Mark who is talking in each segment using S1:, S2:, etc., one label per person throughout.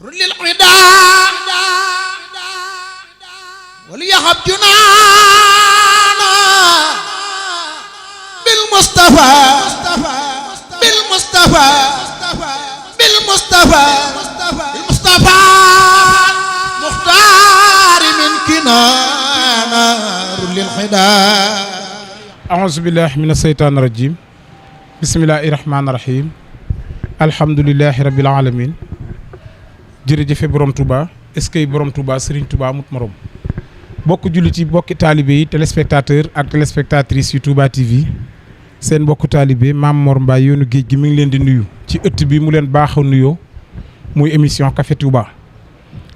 S1: للعداء وليهب جنانا بالمصطفى بالمصطفى بالمصطفى بالمصطفى مختار من كنانا للعداء
S2: أعوذ بالله من الشيطان الرجيم بسم الله الرحمن الرحيم الحمد لله رب العالمين jërëjëfe borom Touba est-ce que borom Touba Serigne Touba amut morom bokk jullit yi bokki taalibe yi téléspectateur ak téléspectatrices yu Touba TV seen mbokku taalibe Mame Mor Mbaye yoonu géej gi mi ngi leen di nuyu ci ëtt bi mu leen baax a nuyoo muy émission Café Touba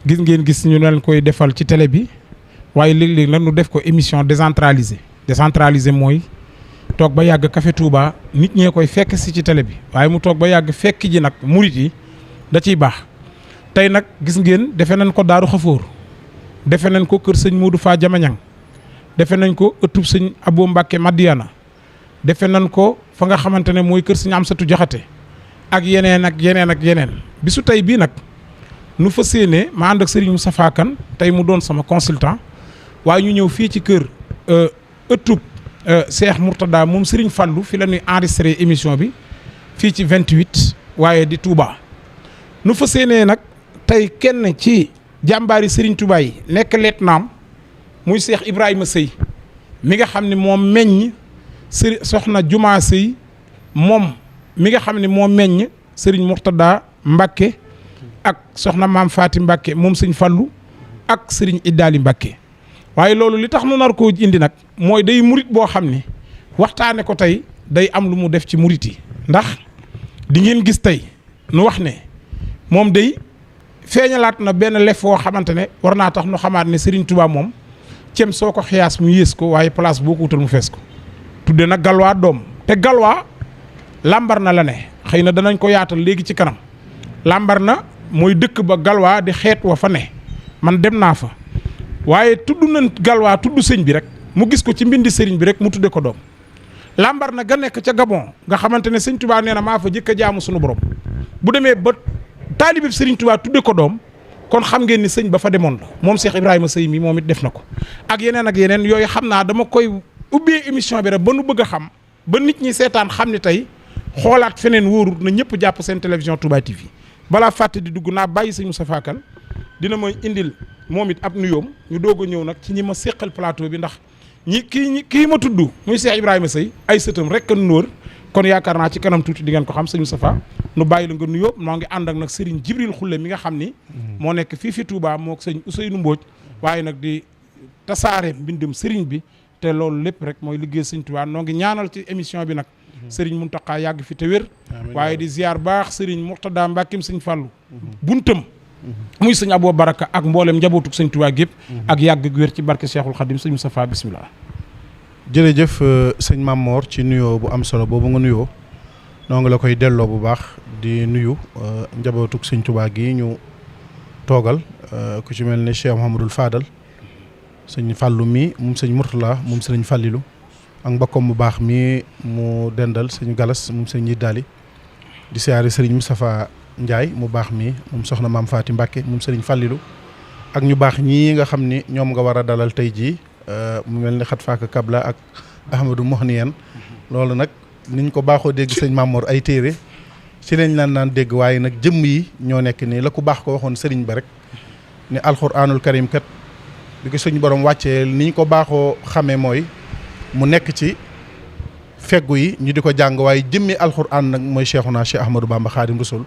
S2: gis ngeen gis ñu leen koy defal ci télé bi waaye léeg-léeg nag ñu def ko émission décentralisée mooy toog ba yàgg Café Touba nit ñee koy fekk si ci télé bi waaye mu toog ba yàgg fekk ji nag murit yi da ciy baax tey nag gis ngeen defe nañ ko Daaru Xafoor defe nañ ko kër sëñ Modou Fa Jamañang defe nañ ko ëttub sëñ Abo Mbàkke Madiana defe nañ ko fa nga xamante ne mooy kër sëñ Amsatu Jaxate ak yeneen ak yeneen ak yeneen bisu tey bii nag nu fa séenee ma ànd ak Serigne Moustapha Kane tey mu doon sama consultant waaye ñu ñëw fii ci kër ëttub Cheikh Mourtada moom Serigne Fallou fi la ñuy enregistré émission bi fii ci 28 waaye di Touba nu fa séenee nag tey kenn ci jàmbaari Serigne Touba yi nekk lieutenant muy Cheikh Ibrahima Seye mi nga xam ne moom meññ soxna Juma Seye moom mi nga xam ne moo meññ Serigne Mourtada Mbacke ak soxna maam Faati Mbacke moom Serigne Fallou ak Serigne Iddaali Mbacke waaye loolu li tax nu nar koo indi nag mooy day murit boo xam ne waxtaane ko tey day am lu mu def ci murit yi ndax di ngeen gis tey nu wax ne moom day feeñalaat na benn lef woo xamante ne war naa tax nu xamaat ne Serigne Touba moom cem soo ko xiyaas mu yées ko waaye place boo ko wutal mu fees ko tudde nag galwaa doom te galwaa lambar na la ne xëy na danañ ko yaatal léegi ci kanam lambar na mooy dëkk ba galwaa di xeet wa fa ne man dem naa fa waaye tudd nañ galwaa tudd sëñ bi rek mu gis ko ci mbindi sëriñ bi rek mu tudde ko doom lambar na ga nekk ca Gabon nga xamante ne sëñ Touba nee na maa fa jëkk a jaamu sunu borom bu demee ba taalibeb Serigne Touba tudde ko doom kon xam ngeen ni sëñ ba fa demoon la moom Cheikh Ibrahima Seye mi moom it def na ko ak yeneen yooyu xam naa dama koy ubbee émission bi rek ba nu bëgg a xam ba nit ñi seetaan xam ni tey xoolaat feneen wóorul na ñëpp jàpp seen télévision Touba TV balaa fàtte di dugg naa bàyyi sëñ Moustapha Kane dina ma indil moom it ab nuyoom ñu doog a ñëw nag ci ñi ma séqal plateau bi ndax kii ma tudd muy Cheikh Ibrahima Seye ay sëtam rek nu wër kon yaakaar naa ci kanam tuuti di ngeen ko xam sëñ Moustapha nu bàyyi la nga nuyoo moo ngi ànd ak nag Serigne Jibril Xulle mi nga xam ni moo nekk fii fi Touba moo sëñ Ousseynou Mbodj waaye nag di tasaare mbindum Serigne bi te loolu lépp rek mooy liggéey sëñ Touba noo ngi ñaanal ci émission bi nag Serigne Mountakha yàgg fi te wér waaye di ziar baax Serigne Mourtada Mbàkkim sëñ Fallou buntam muy sëñ Abou Baraka ak mboolem njabootuk sëñ Touba gépp ak yàgg wér ci barke Cheikhul Khadim sëñ Moustapha bismillah
S3: jërëjëf sëñ Mame Mor ci nuyoo bu am solo boobu nga nuyoo noo ngi la koy delloo bu baax di nuyu njabootuk sëñ Touba gi ñu toogal ku ci mel ne Cheikh Mouhamadul Fadal sëñ Fallou mi moom sëñ Mourtala moom sëñ Fallilu ak mbokkam bu baax mi mu dendal sëñ Galas moom sëñ Yiddaali di siyaare sëriñ Moustapha Ndiaye mu baax mi moom soxna maam Faati Mbacke moom sëriñ Fallilu ak ñu baax ñii nga xam ni ñoom nga war a dalal tey jii mu mel ni xat faaka kabla ak Ahmadou Mohniyen loolu nag niñ ko baaxoo dégg sëñ Mame Mor ay téere ci lañ naan dégg waaye nag jëmm yi ñoo nekk nii la ku baax ko waxoon sëriñ ba rek ni alxuraanul karim kat bi ko suñu borom wàccee niñ ko baaxoo xamee mooy mu nekk ci feggu yi ñu di ko jàng waaye jëmmi alxuraan nag mooy Cheikhuna Cheikh Ahmadou Bamba Khadim Rasoul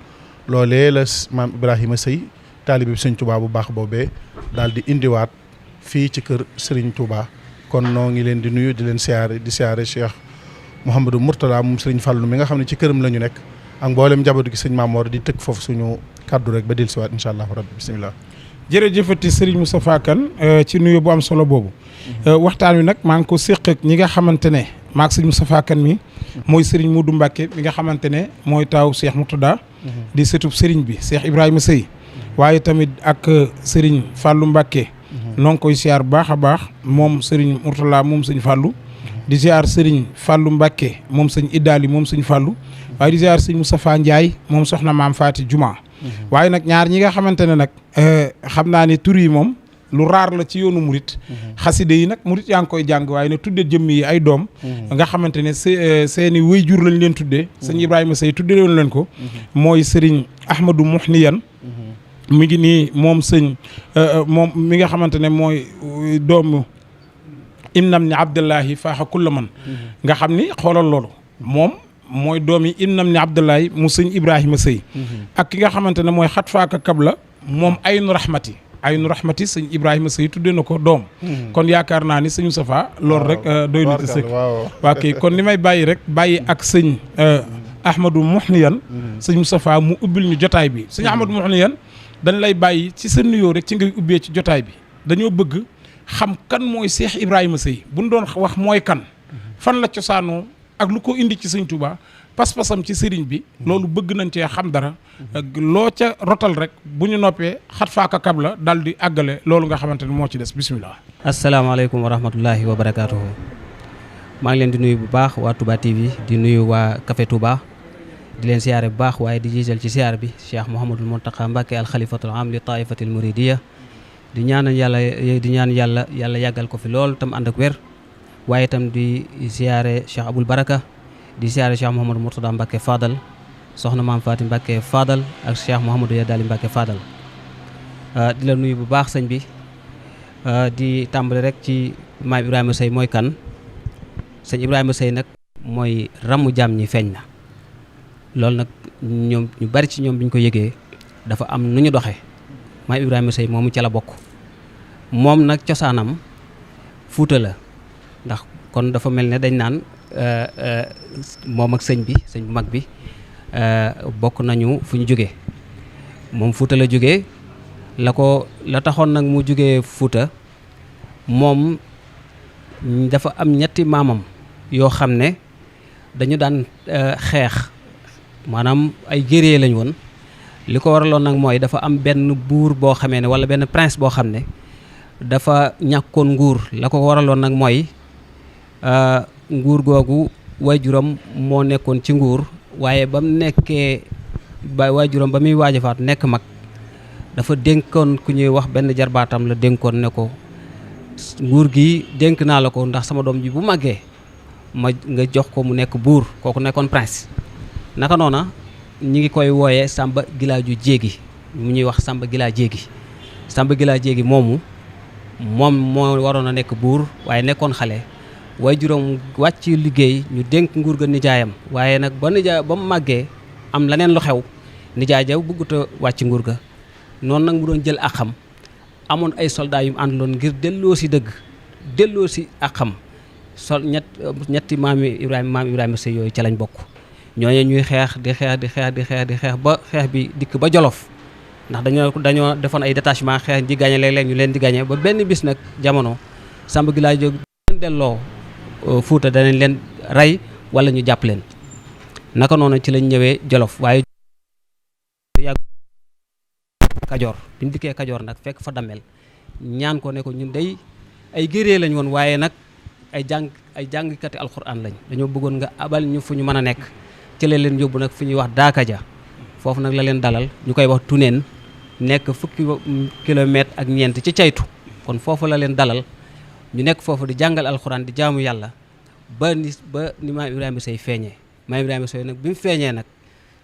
S3: loolee la maam Ibrahima Seye taalibe bi sëñ Touba bu baax boobee daal di indiwaat fii ci kër Serigne Touba kon noo ngi leen di nuyu di leen siyaare di siyaare Cheikh Mouhamadou Mourtada moom Serigne Fallou mi nga xam ne ci këram la ñu nekk ak mboolem njaboot gi sëñ Mame Mor di tëkk foofu suñu kaddu rek ba dellusiwaat incha allah rabbi bisimilah.
S2: jërëjëfati Serigne Moustapha Kane ci nuyu bu am solo boobu. waxtaan wi nag maa ngi ko séq ak ñi nga xamante ne maag Serigne Moustapha Kane mi mooy Serigne Modou Mbacke mi nga xamante ne mooy taaw Cheikh Mourtada di sëtub Serigne bi Cheikh Ibrahima Seye waaye tamit ak Serigne Fallou Mbacke. noo ngi koy siyaar baax a baax moom Serigne Mourtala moom sëñ Fallou di ziar Serigne Fallou Mbacke moom sëñ Iddaali moom sëñ Fallou waaye di ziar sëñ Moustapha Ndiaye moom soxna maam Faati Juma waaye nag ñaar ñi nga xamante ne nag xam naa ne tur yi moom lu raar la ci yoonu murit xaside yi nag murit yaa ngi koy jàng waaye ne tudde jëmm yi ay doom nga xamante ne seeni wayjur lañ leen tuddee sëñ Ibrahima Seye tudde woon leen ko mooy sëriñ Ahmadou Mouhniyan mi ngi nii moom sëñ moom mi nga xamante ne mooy doomu innam ni Abdullahi faaxa kulla man nga xam ni xoolal loolu moom mooy doom yi innam ni Abdullahi mu sëñ Ibrahima Seye ak ki nga xamante ne mooy xat faaka kabla moom aynu rahmati sëñ Ibrahima Seye tuddee na ko doom kon yaakaar naa ni sëñu Safa loolu rek doy na ci sëkk waa kii kon li may bàyyi ak sëñ Ahmadou Mouhniyan sëñu Safa mu ubbil ñu jotaay bi sëñ Ahmadou Mouhniyan dañ lay bàyyi ci sa nuyoo rek ci ngay ubbee ci jotaay bi dañoo bëgg xam kan mooy Cheikh Ibrahima Seye bu ñu doon wax mooy kan fan la cosaanoo ak lu ko indi ci sëñ Touba pas-pasam ci sëriñ bi loolu bëgg nañ cee xam dara loo ca rotal rek bu ñu noppee xat faaka kab la dal di àggale loolu nga xamante ne moo ci des bisimilah.
S4: asalaamaaleykum wa rahmatullahi wa barakaatuhu. maa ngi leen di nuyu bu baax waa Touba TV di nuyu waa Café Touba di leen siyaare bu baax waaye di jiital ci siyaar bi Cheikh Mouhamadul Mountakha Mbacké al xalifatul am li taifatil muridiya di ñaan yàlla yàggal ko fi lool tam ànd ak wér waaye itam di siyaare Cheikh Aboul Baraka di siyaare Cheikh Mouhamadou Mourtada Mbacké Fadal soxna maam Fatim Mbacké Fadal ak Cheikh Mouhamadou Yadali Mbacké Fadal di la nuyu bu baax sëñ bi di tàmbali rek ci maam Ibrahima Seye mooy kan sëñ Ibrahima Seye nag mooy ramu jaam ñi feeñ na loolu nag ñoom ñu bari ci ñoom bi ñu ko yëgee dafa am nu ñu doxee maam Ibrahima Seye moomu ca la bokk moom nag cosaanam Fuuta la ndax kon dafa mel ne dañ naan moom ak sëñ bu mag bi bokk nañu fu ñu jógee moom Fuuta la jógee la taxoon nag mu jógee Fuuta moom dafa am ñetti maamam yoo xam ne dañu daan xeex maanaam ay guerrier lañ woon li ko waraloon nag mooy dafa am benn buur boo xamee ne walla benn prince boo xam ne dafa ñàkkoon nguur la ko waraloon nag mooy nguur googu waajuram moo nekkoon ci nguur waaye ba mu nekkee waajuram ba muy waaj a faatu nekk mag dafa dénkoon ku ñuy wax benn jarbaatam la dénkoon ne ko nguur gi dénk naa la ko ndax sama doom ji bu màggee nga jox ko mu nekk buur kooku nekkoon prince naka noona ñi ngi koy wooyee Samba Gilaaju Jéegi mu ñuy wax Samba Gilaa Jéegi moom moo waroon a nekk buur waaye nekkoon xale waaye juróom wàcc liggéey ñu dénk nguur ga nijaayam waaye nag ba mu màggee am leneen lu xew nijaay ja bëggut a wàcc nguur ga noonu nag mu doon jël ak xam amoon ay soldats yu mu àndaloon ngir delloo si ak xam ñetti maam Ibrahima Seye yooyu ca lañ bokk ñooñu ñuy xeex di xeex ba xeex bi dikk ba Jolof ndax dañoo defoon ay détachement xeex di gagné léeg-léeg ñu leen di gagné ba benn bis nag jamono Samba Gilaay jóg leen delloo Fuuta danañ leen rey wala ñu jàpp leen naka noonu ci lañ ñëwee Jolof waaye yàgg Kajoor bi ñu dikkee Kajoor nag fekk fa Damel ñaan ko ne ko ñun day ay géree lañ woon waaye nag ay jàngkati alxuraan lañ dañoo bëggoon nga abal ñu fu ñu mën a nekk ci la leen yóbbu nag fu ñuy wax Daakaja foofu nag la leen dalal ñu koy wax Tuneen nekk fukki kilomètre ak ñeent ci caytu kon foofu la leen dalal ñu nekk foofu di jàngal alxuraan di jaamu yàlla ba ni maam Ibrahima Seye feeñee maam Ibrahima Seye nag bi mu feeñee nag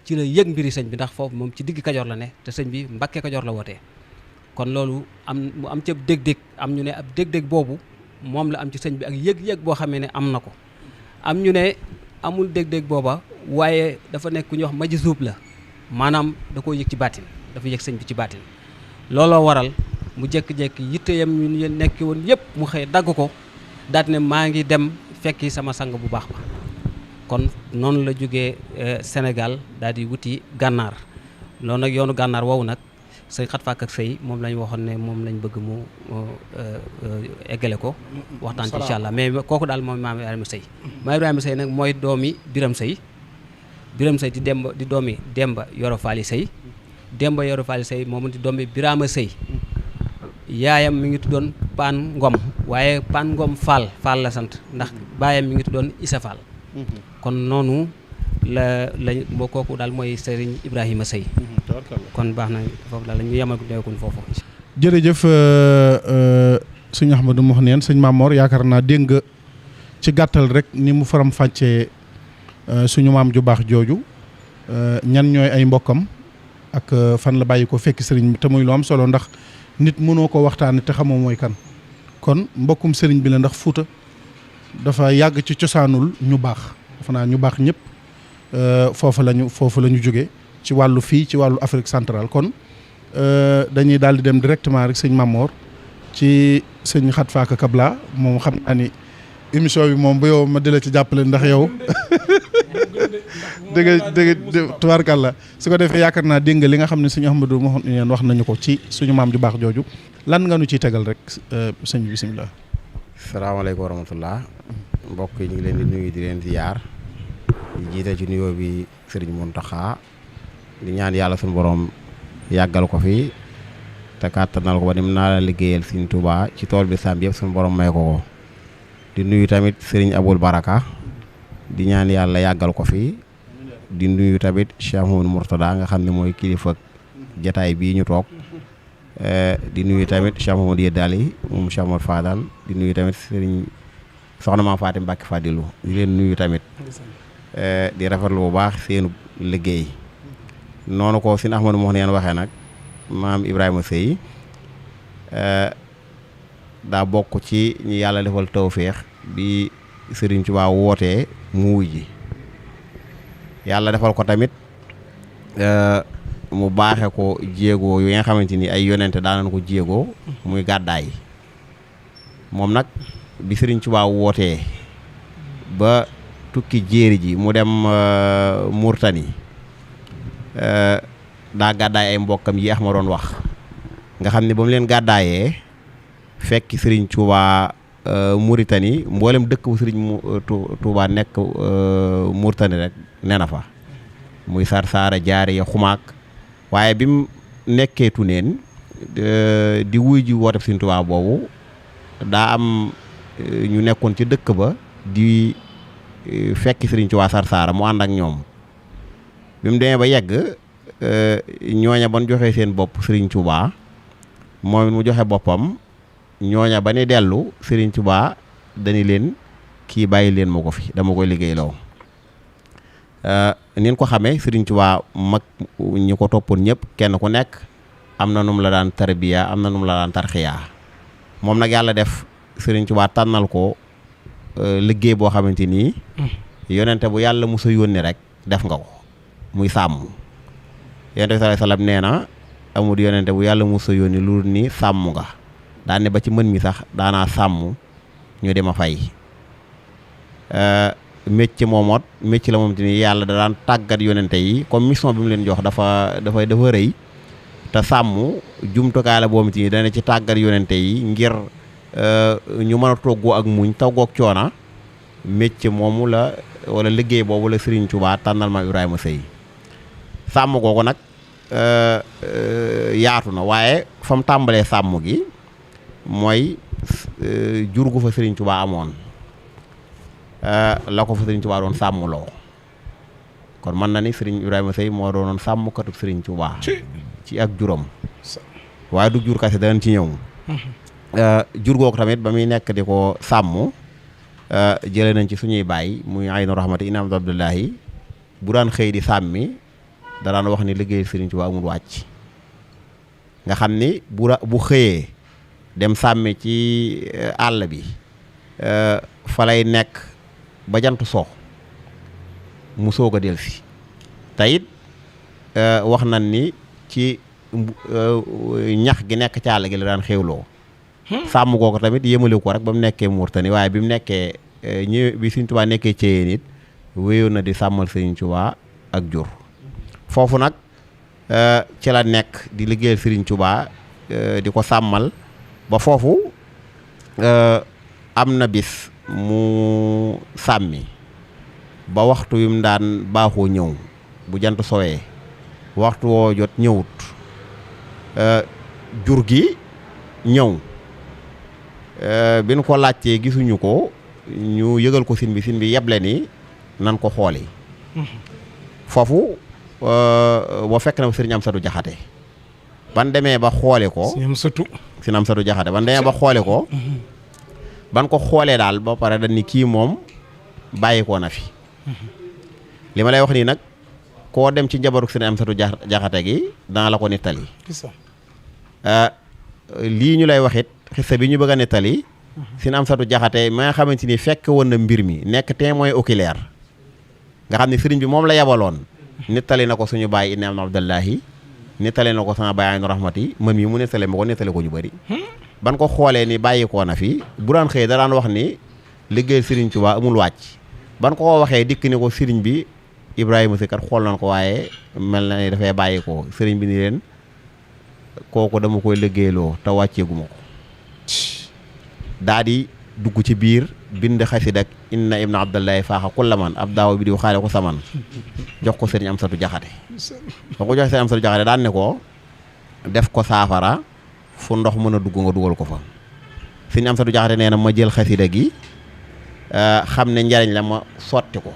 S4: ci la yëg mbiri sëñ bi ndax foofu moom ci digg Kajoor la ne te sëñ bi Mbàkke Kajoor la wootee kon loolu mu am ci ab dég-dég am ñu ne ab dég-dég boobu moom la am ci sëñ bi ak yëg-yëg boo xamee ne am na ko am ñu ne amul dég-dég booba waaye dafa nekk ku ñuy wax majzuub la maanaam da koo yëg ci baatin dafa yëg sëñ bi ci baatin looloo waral mu jékki-jékki yitteyam ñu nekk woon yëpp mu xëy dagg ko daal ne maa ngi dem fekki sama sang bu baax ba kon noonu la jógee Sénégal daal di wuti gànnaar loolu nag yoonu gànnaar woowu nag sëñ Xat Faak ak Sëy moom lañ waxoon ne moom lañ bëgg mu eggale ko waxtaan ci incha allah mais kooku daal moom maam Ibrahima Seye maam Ibrahima Seye nag mooy doomi Biram Seye di doomi Demba Yoro Faali Seye Demba Yoro Faali Seye moom di doomi Birama Seye yaayam mi ngi tuddoon Paan Ngom waaye Paan Ngom Fall la sant ndax baayam mi ngi tuddoon Isa Fall kon noonu moo kooku daal mooy Serigne Ibrahima Seye. kon baax na foofu daal la ñu yemal nekkun foofu.
S3: jërëjëf sëñ Ahmadou Mouhniyane sëñ Mamor yaakaar naa dégg nga ci gàttal rek ni mu faram fàccee suñu maam ju baax jooju ñan ñooy ay mbokkam ak fan la bàyyi ko fekk sëriñ bi te muy lu am solo ndax nit mënoo ko waxtaane te xamoo mooy kan kon mbokkum sëriñ bi la ndax Fuuta dafa yàgg ci cosaanul ñu baax dafa naa ñu baax ñëpp foofu la ñu jóge ci wàllu fii ci wàllu Afrique centrale kon dañuy daal di dem directement rek sëñ Mamor ci sëñ Xat Faaka Kabla moom xam naa ni émission bi moom bu yow ma di la ci jàppale ndax yow dëgg tubaarkàlla su ko defee yaakaar naa dégg nga li nga xam ne sëñ Ahmadou Mouhniyane wax nañu ko ci suñu maam ju baax jooju lan nga nu ciy tegal rek sëñ bi bisimilah.
S5: salaamaaleykum wa rahmatullah mbokk yi ñu ngi leen di nuyu di leen ziyaar di jiite ci nuyoo bi Sëriñ Muntaxa di ñaan yàlla suñu borom yàggal ko fi te kàttanal ko ba nim naa la liggéeyal Sëriñ Tuubaa ci tool bi sàmm yëpp suñu borom may ko di nuyu tamit Sëriñ Abul Baraka di ñaan yàlla yàggal ko fi di nuyu tamit Cheikh Mouhamadou Mourtada nga xam ne mooy kilifa jataay bii ñu toog di nuyu tamit Cheikh Mouhamadou Yeddaali moom Cheikh Mouhamadou Fadal di nuyu tamit Sëriñ soxna Maam Fatim Mbàkke Fadilu di leen nuyu tamit di rafetlu bu baax seenu liggéey noonu ko Sëriñ Ahmadou Mouhniyane waxee nag maam Ibrahima Seye daa bokk ci ñi yàlla defal tawféex bi Sëriñ Tuubaa wootee mu wuy ji yàlla defal ko tamit mu baaxe ko jéego yu nga xamante ni ay yonente daanañ ko jéego muy gàddaay moom nag bi Sëriñ Tuubaa wootee ba tukki jéeri ji mu dem Murtani daa gàddaay ay mbokkam yi ma doon wax nga xam ne ba mu leen gàddaayee fekk Sëriñ Tuubaa Mauritanie mboolem dëkk bu Sëriñ Tuubaa nekk Mauritanie rek nee na fa muy Sarsara Jaariya Xumaak waaye bi mu nekkee Tuneen di wuy ji woote Sëriñ Tuubaa boobu daa am ñu nekkoon ci dëkk ba di fekk Sëriñ Tuubaa Sarsara mu ànd ak ñoom bi mu demee ba yegg ñooña ban joxee seen bopp Sëriñ Tuubaa moom mu joxe boppam ñooña ba ni dellu Sëriñ Tuubaa dañu leen kii bàyyi leen ma ko fi dama koy liggéeyloo nin ko xamee Sëriñ Tuubaa mag ñi ko toppoon ñëpp kenn ku nekk am na num la daan tarbiya am na num la daan tarxiyaa moom nag yàlla def Sëriñ Tuubaa tànnal ko liggéey boo xamante nii yonente bu yàlla musa yónni rek def nga ko muy sàmm yonente bi sallallahu alayhi wasallam nee na amul yonente bu yàlla musa yónni lu ni sàmm nga daan ne ba ci mën mi sax daanaa sàmm ñu di ma fay métier moomoot métier la moom te ni yàlla da daan tàggat yonente yi comme mission bi mu leen jox dafa rëy te sàmm jumtukaay la boobu te ni dana ci tàggat yonente yi ngir ñu mën a toggoo ak muñ toggoog coona métier moomu la wala liggéey boobu la Sëriñ Tuubaa tànnal ma Ibrahima Seye sàmm googu nag yaatu na waaye fa mu tàmbalee sàmm gi mooy jur gu fa Sëriñ Tuubaa amoon la ko fa Sëriñ Tuubaa doon sàmmloo kon mën na ni Sëriñ Ibrahima Seye moo doonoon sàmmkatu Sëriñ Tuubaa ci ak juram waaye du jur kase danañ ci ñëw jur googu tamit ba muy nekk di ko sàmm jëlee nañ ci suñuy baay muy Aynu Rahmati Inaam Abdullahi bu daan xëy di sàmmi da daan wax ni liggéey Sëriñ Tuubaa amul wàcc nga xam ni bu xëyee dem sàmmi ci àll bi fa lay nekk ba jant so mu soog a dellusi te it wax nañ ni ci ñax gi nekk ci àll gi la daan xéwloo sàmm googu tamit yëmale ko rek ba mu nekkee Mauritanie waaye bi mu nekkee bi Sëriñ Tuubaa nekkee Ceyeen it wéyoon na di sàmmal Sëriñ Tuubaa ak jur foofu nag ci la nekk di liggéeyal Sëriñ Tuubaa di ko sàmmal ba foofu am na bis mu sàmmi ba waxtu wi mu daan baaxoo ñëw bu jant sowee waxtu woo jot ñëwut jur gi ñëw bi nu ko laajtee gisuñu ko ñu yëgal ko sin bi yeble ni nan ko xooli foofu boo fekk na sëriñ Amsatu Jaxate ban demee ba xoole ko sëriñ Amsatu Jaxate ban demee ba xoole ko ban ko xoolee daal ba pare dañ ni kii moom bàyyi koo na fi li ma lay wax nii nag koo dem ci njabaruk sëriñ Amsatu Jaxate gi dana la ko nettali lii ñu lay waxit xissa bi ñu bëgg a nettali sëriñ Amsatu Jaxate ma nga xamante ni fekk woon na mbir mi nekk témoin oculaire nga xam ne sëriñ bi moom la yabaloon nettali na ko suñu baay Ibn Abdallahi nettali na ko sama baay Aynu Rahmati man mii mu nettali ma ko nettali ko ñu bëri ban ko xoolee ni bàyyi koo na fi bu daan xëy da daan wax ni liggéey sëriñ Tuubaa amul wàcc ban ko waxee dikk ni ko sëriñ bi Ibrahima si kat xool nañ ko waaye mel na ni dafay bàyyi ko sëriñ bi ni leen kooku dama koy liggéeyloo te wàcceeguma ko daa di dugg ci biir bind xasida ak inna ibna abdallahi faaxa kulla man ab daaw bi di xaale ko saman jox ko sëriñ Amsatu Jaxate ba ko jox sëriñ Amsatu Jaxate daan ne ko def ko saafara fu ndox mën a dugg nga dugal ko fa sëriñ Amsatu Jaxate nee na ma jël xasida gi xam ne njariñ la ma sotti ko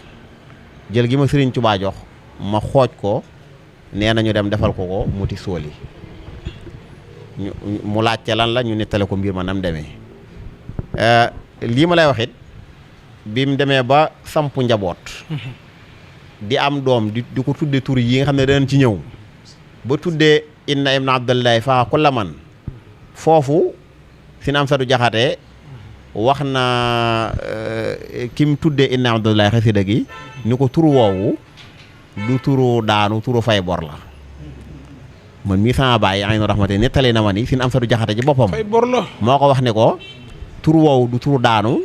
S5: jël gi ma sëriñ Tuubaa jox ma xooj ko nee na ñu dem defal ko muti sóoli mu laajte lan la ñu nettale ko mbir ma nam demee lii ma lay wax it bi mu demee ba sampu njaboot di am doom di ko tudde tur yi nga xam ne danañ ci ñëw ba tuddee inna ibna abdallahi faa kulla man foofu sëriñ Amsatu Jaxate wax na kim tuddee inna abdallahi xasida gi ni ko tur woowu du turu daanu turu fay bor la man mii sama baay Aynu Rahmati nettali na ma ni sëriñ Amsatu Jaxate ci boppam
S2: fay bor la
S5: moo ko wax ne ko tur woowu du turu daanu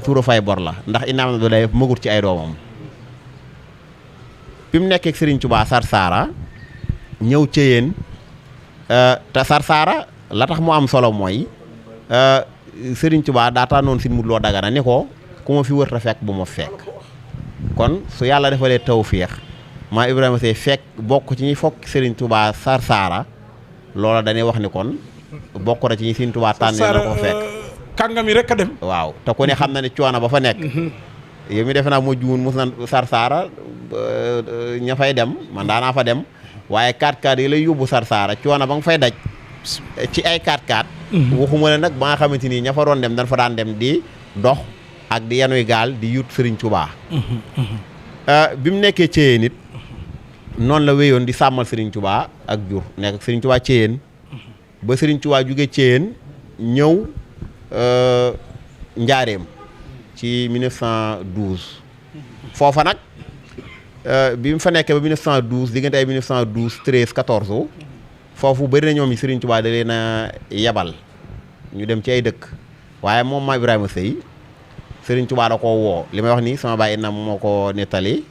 S5: turu fay bor la ndax inna abdallahi mëgut ci ay doomam bi mu nekkee sëriñ Tuubaa Sarsara ñëw Ceyeen te Sarsara la tax mu am solo mooy sëriñ Tuubaa daa tànnoon Sëriñ Mudu Lo Dagana ni ko ku ma fi wër ta fekk bu ma fekk kon su yàlla defalee tawféex maa Ibrahima Seye fekk bokk ci ñi fokk sëriñ Tuubaa Sarsara loola dañuy wax ni kon bokk na ci ñi sëriñ Tuubaa tànnee na ko fekk
S2: kàngam yi rek a dem
S5: waaw te ku ne xam na ne coono ba fa nekk yow mi defe naa moo juun mos na Sarsara ña fay dem man daanaa fa dem waaye 4x4 yi lay yóbbu Sarsara coono ba nga fay daj ci ay 4x4 waxuma ne nag ba nga xamante ni ña fa doon dem dañ fa daan dem di dox ak di yanuy gaal di yut sëriñ Tuubaa bi mu nekkee Ceyeen nit noonu la wéyoon di sàmmal sëriñ Tuubaa ak jur nekk ak sëriñ Tuubaa Ceyeen ba sëriñ Tuubaa jóge Ceyeen ñëw njaareem ci 1912 foofa nag bi mu fa nekkee ba 1912 diggante ay 1912 13 14 foofu bëri na ñoom yi sëriñ Tuubaa da leen a yebal ñu dem ci ay dëkk waaye moom maa Ibrahima Seye sëriñ Tuubaa da koo woo li may wax nii sama baay na moo ko nettali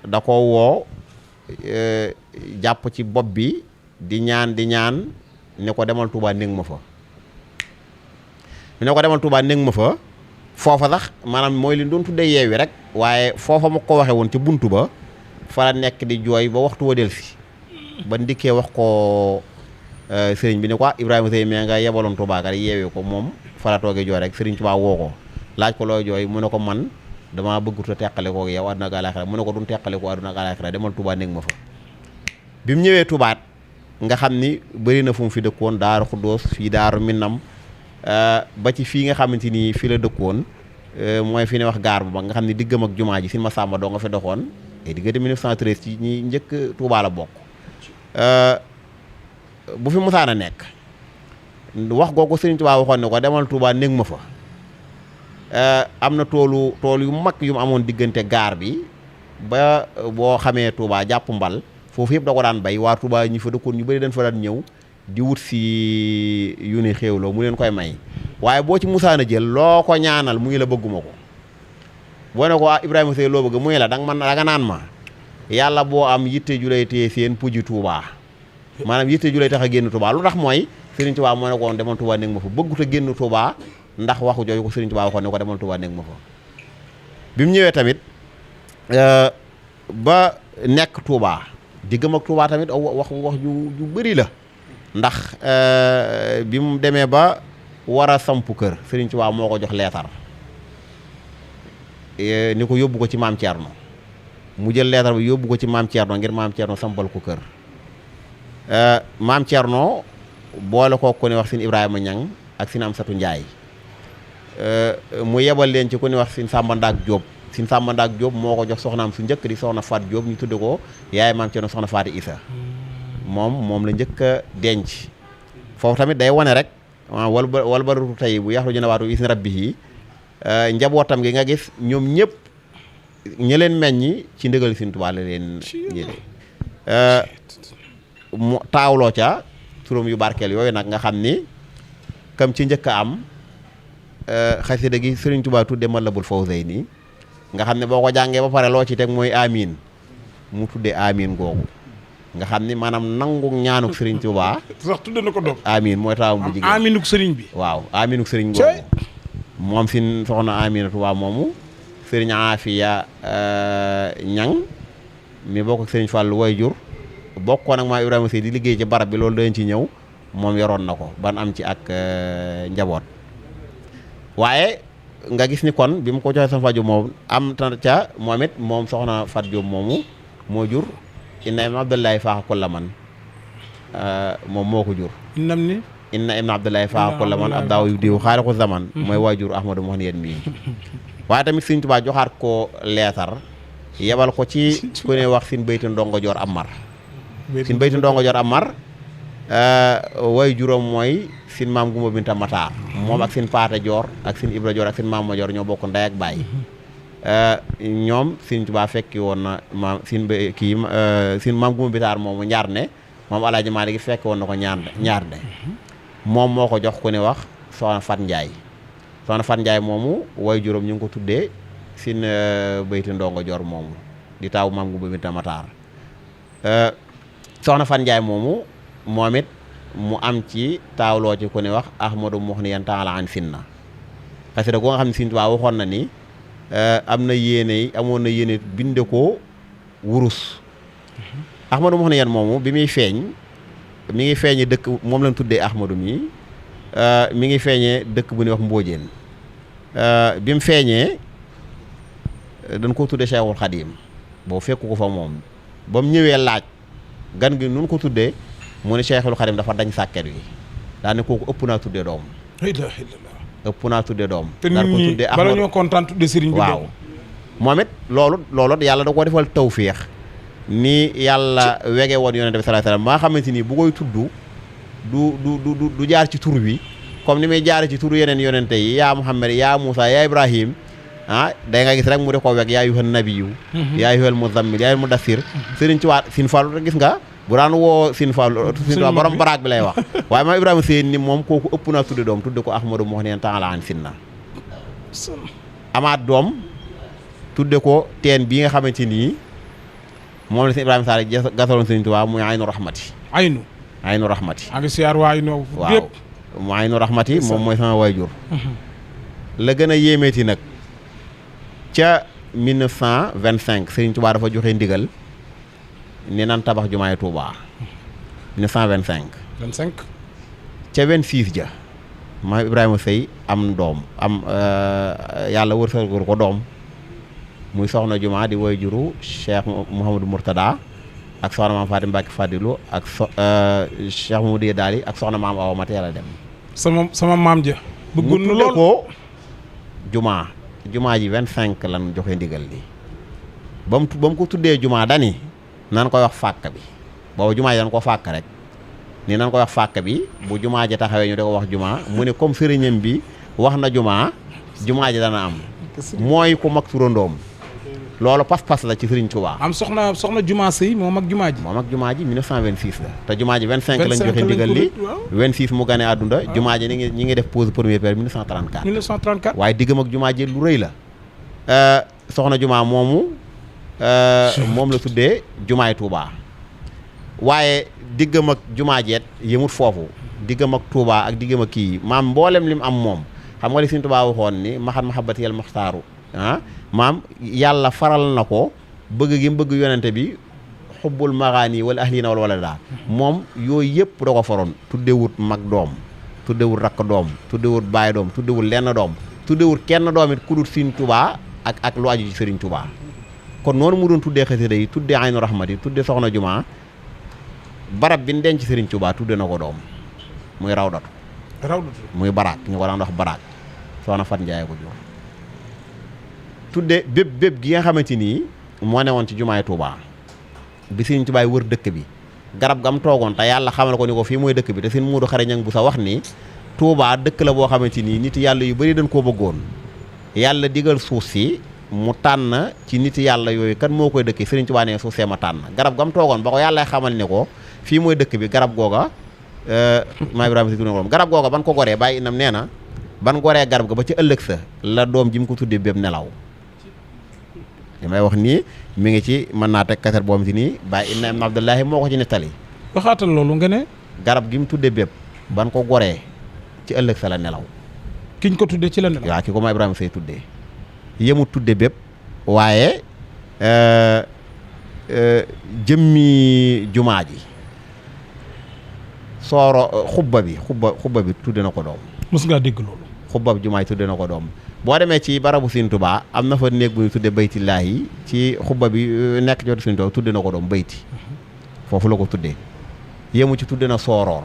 S5: da koo woo jàpp ci bopp bi di ñaan ne ko demal Tuubaa néeg ma fa foofa sax maanaam mooy li doon tuddee yeewi rek waaye foofa ma ko waxe woon ci buntu ba fa la nekk di jooy ba waxtu wa delsi ba ndikkee wax ko sëriñ bi ne ko Ibrahima Seye mais nga yebaloon Tuubaa kat yeewee ko moom fa la toogee jooy rek sëriñ Tuubaa woo ko laaj ko looy jooy mu ne ko man dama bëggut a teqale ko yow àdduna ak àllaaxira mu ne ko duñ teqale ko àdduna ak àllaaxira demal Tuubaa néeg ma fa bi mu ñëwee Tuubaa nga xam ni bëri na fu mu fi dëkkoon Daaru Xuddoos fii Daaru Minam ba ci fii nga xamante ni fii la dëkkoon mooy fi ne wax gaar bu mag nga xam ne diggam ak jumaa ji Sëriñ Masamba doo nga fi doxoon et diggante 1913 ci ñi njëkk Tuubaa la bokk bu fi musaana nekk wax googu Sëriñ Tuubaa waxoon ne ko demal Tuubaa néeg ma fa am na tool yu mag yu mu amoon diggante gaar bi ba boo xamee Tuubaa jàpp mbal foofu yëpp da ko daan bay waa Tuubaa ñi fa dëkkoon ñu bëri dañ fa daan ñëw di wut si yu ni xéewloo mu leen koy may waaye boo ci musaana jël loo ko ñaanal mu ngi la bëgguma ko boo ne ko Ibrahima Seye loo bëgg mu ngi la danga naan ma yàlla boo am yitte ju lay téye seen puji Tuubaa maanaam yitte ju lay tax a génn Tuubaa lu tax mooy Sëriñ Tuubaa moo ne ko woon demal Tuubaa néeg ma fa bëggut a génn Tuubaa ndax waxu jooju ko Sëriñ Tuubaa waxoon ne ko demal Tuubaa néeg ma fa bi mu ñëwee tamit ba nekk Tuubaa diggam ak Tuubaa tamit wax ju bëri la ndax bi mu demee ba war a samp kër Sëriñ Tuubaa moo ko jox leetar ni ko yóbbu ko ci maam Thierno mu jël leetar bi yóbbu ko ci maam Thierno ngir maam Thierno sampal ko kër maam Thierno boole ko ku ne wax sin Ibrahima Ñang ak sin Amsatu Njaay mu yebal leen ci ku ne wax sin Samba Ndaak Jóob sin Samba Ndaak Jóob moo ko jox soxnaam su njëkk di soxna Faat Jóob ñu tudde ko yaay maam Thierno soxna Faati Isa moom la njëkk a denc foofu tamit day wane rek wal barutu tey bu yaxlu jënawaatu isni rabbihi njabootam gi nga gis ñoom ñëpp ñi leen meññi ci ndëgal Sëriñ Tuubaa la leen ñële mu taawloo ca turam yu barkeel yooyu nag nga xam ni kam ci njëkk a am xasida gi Sëriñ Tuubaa tudde Matlabul Fawzayni nga xam ne boo ko jàngee ba pare loo ci teg mooy amiin mu tudde amiin googu nga xam ni maanaam nangu ñaanuk Sëriñ Tuubaa
S2: sax tudde na ko doom
S5: amiin mooy taawam bu jigéen
S2: amiinuk sëriñ bi
S5: waaw amiinuk sëriñ googu moom sin soxna Amina Tuubaa moomu Sëriñ Aafiya Ñang mi bokk ak Sëriñ Fallu way jur bokkoon ak maa Ibrahima Sey di liggéey ci barab bi loolu dañ ci ñëw moom yoroon na ko ban am ci ak njaboot waaye nga gis ni kon bi mu ko joxee sama faju moom am ta ca moom it moom soxna Fat Jóob moomu moo jur inna ibn Abdullahi faaxa kulla man moom moo ko jur inna ibn Abdullahi faaxa kulla man ab daaw yu diw xaaliqu zaman mooy waajur Ahmadu Muhniyeen mii waaye tamit Sëriñ Tuubaa joxaat ko leetar yebal ko ci ku ne wax sin bayti ndongo joor Amar sin bayti ndongo joor Amar way juróom mooy sin maam Gumba Binta Mataar moom ak sin Paate Joor ak sin Ibra Joor ak sin maam ma Joor ñoo bokk ndey ak baay ñoom Sëriñ Tuubaa fekki woon na maam sin maam Gumba Bintaar moomu ñaar ne moom Alaaji Maalik gi fekki woon na ko ñaar de moom moo ko jox ku ne wax soxna Fat Njaay soxna Fat Njaay moomu way juróom ñu ngi ko tuddee sin bayti ndongo joor moomu di taaw maam Gumba Binta Mataar soxna Fat Njaay moomu moom it mu am ci taawloo ci ku ne wax Ahmadu Muxniyan taala an sinna parce que nga xam ne Sëriñ Tuubaa waxoon na ni amoon na yéene binde ko wurus Ahmadu Muxniyan moomu bi muy feeñ mi ngi feeñee dëkk moom lañ tuddee Ahmadu mi mi ngi feeñee dëkk bu ñuy wax Mbóojeen bi mu feeñee dañ ko tuddee Cheikhul Khadim boo fekku ko fa moom ba mu ñëwee laaj gan gi nun ko tuddee mu ne Cheikhul Khadim dafa dañ sàkket wi daa ne kooku ëpp naa tuddee doom ëpp naa tuddee doom
S2: te nit ñi bala ñoo kontaan tuddee sëriñ bi
S5: waaw moom it loolu yàlla da koo defal tawféex ni yàlla wege woon yonente bi sallallahu alayhi wasallam maa xamante ni bu koy tudd du jaar ci tur bi comme ni muy jaare ci turu yeneen yonente yi yaa Muhammad yaa Muusa yaa Ibrahim day nga gis rek mu def ko weg yaa ayyuhan nabiyyu yaa ayyuhal muzammil yaa ayyuhal mudaththir Sëriñ Tuubaa Sëriñ Fallu gis nga bu daan woo Sëriñ Fallu Sëriñ Tuubaa borom baraag bi lay wax waaye ma Ibrahima Seen ni moom kooku ëpp naa tudde doom tudde ko Ahmadu Muxniyan taala an sinna amaat doom tudde ko teen bii nga xamante nii moom la Sëriñ Ibrahima Sall gasaloon Sëriñ Tuubaa muy aynu rahmati aynu rahmati
S2: a ngi siyaar waa aynu
S5: waaw mu aynu rahmati moom mooy sama waajur la gën a yéemeeti nag ca 1925 Sëriñ Tuubaa dafa joxe ndigal ni nan tabax jumaay Tuubaa 1925 ca 26 ja maam Ibrahima Sey am doom yàlla wërsëgal ko doom muy soxna jumaa di woy juru Cheikh Mouhamadou Mourtada ak soxna maam Fatim Mbacke Fadilu ak Cheikh Mouhamadou Daali ak soxna maam Awa ma teel a dem
S2: sama maam ja bëggoon na lool
S5: ko jumaa ji 25 lan joxe ndigal li ba mu ko tuddee jumaa dani nan koy wax fàkk bi boobu jumaa ji dañ ko fàkk rek ni nan koy wax fàkk bi bu jumaa ji taxawee ñu da ko wax jumaa mu ne comme sëriñam bi wax na jumaa ji dana am mooy ku mag turandoom loolu pas-pas la ci Sëriñ Tuubaa
S2: am soxna jumaa sëy moom ak jumaa ji
S5: 1926 la te jumaa ji 25 lañ joxe ndigal li 26 mu gane àdduna jumaa ji ñi ngi def pose première pierre 1934 waaye diggam ak jumaa ji lu rëy la soxna jumaa moomu moom la tuddee jumaay Tuubaa waaye diggam ak jumaa jeet yëmut foofu diggam ak Tuubaa ak diggam ak kii maam mboolem lim am moom xam nga li Sëriñ Tuubaa waxoon ni maxat mahabbatiyal muxtaaru maam yàlla faral na ko bëgg gi mu bëgg yonente bi xubbul maxaani wala ahlina wala wala daal moom yooyu yëpp da ko faroon tuddewut mag doom tuddewut rakk doom tuddewut baay doom tuddewut lenn doom tuddewut kenn doom it ku dul Sëriñ Tuubaa ak lu aju ci Sëriñ Tuubaa kon noonu mu doon tuddee xasida yi tuddee aynu rahmati tuddee soxna jumaa barab bi ñu denc Serigne Touba tuddee na ko doom muy rawdatu muy baraak ñu ko daan wax baraak soxna Fat Ndiaye ko jur tuddee bépp gi nga xamante nii moo ne woon ci jumaay Touba bi Serigne Touba wër dëkk bi garab gam toogoon te yàlla xamal ko ni ko fii mooy dëkk bi te seen muudu xarañang bu sa wax ni Touba dëkk la boo xamante nii nit yàlla yu bari dañ koo bëggoon yàlla digal suuf si mu tànn ci nit yàlla yooyu kan moo koy dëkk Serigne Touba ne suuf see ma tànn garab gam toogoon ba ko yàlla xamal ne ko fii mooy dëkk bi garab googa maa Ibrahima si tudd garab googa ban ko goree bàyyi inam nee na ban goree garab ga ba ci ëllëg sa la doom ji mu ko tuddee bépp nelaw li may wax nii mi ngi ci mën naa teg kaset boom si nii bàyyi inna ibn Abdullahi moo ko ci nettali
S2: waxaatal loolu nga ne
S5: garab gi mu tuddee bépp ban ko goree ci ëllëg sa la nelaw
S2: kiñ ko tuddee ci la nelaw
S5: waaw ki ko ma Ibrahima say tuddee yemut tudde bépp waaye jëmmi jumaa ji sooro xubba bi tudde na ko doom
S2: mos ngaa dégg loolu
S5: xubba bi jumaa ji tudde na ko doom boo demee ci barabu Sëriñ Tuubaa am na fa néeg bu ñu tudde baytillaahi ci xubba bi nekk jot Sëriñ Tuubaa tudde na ko doom bayti foofu la ko tuddee yemu ci tudde na sooroor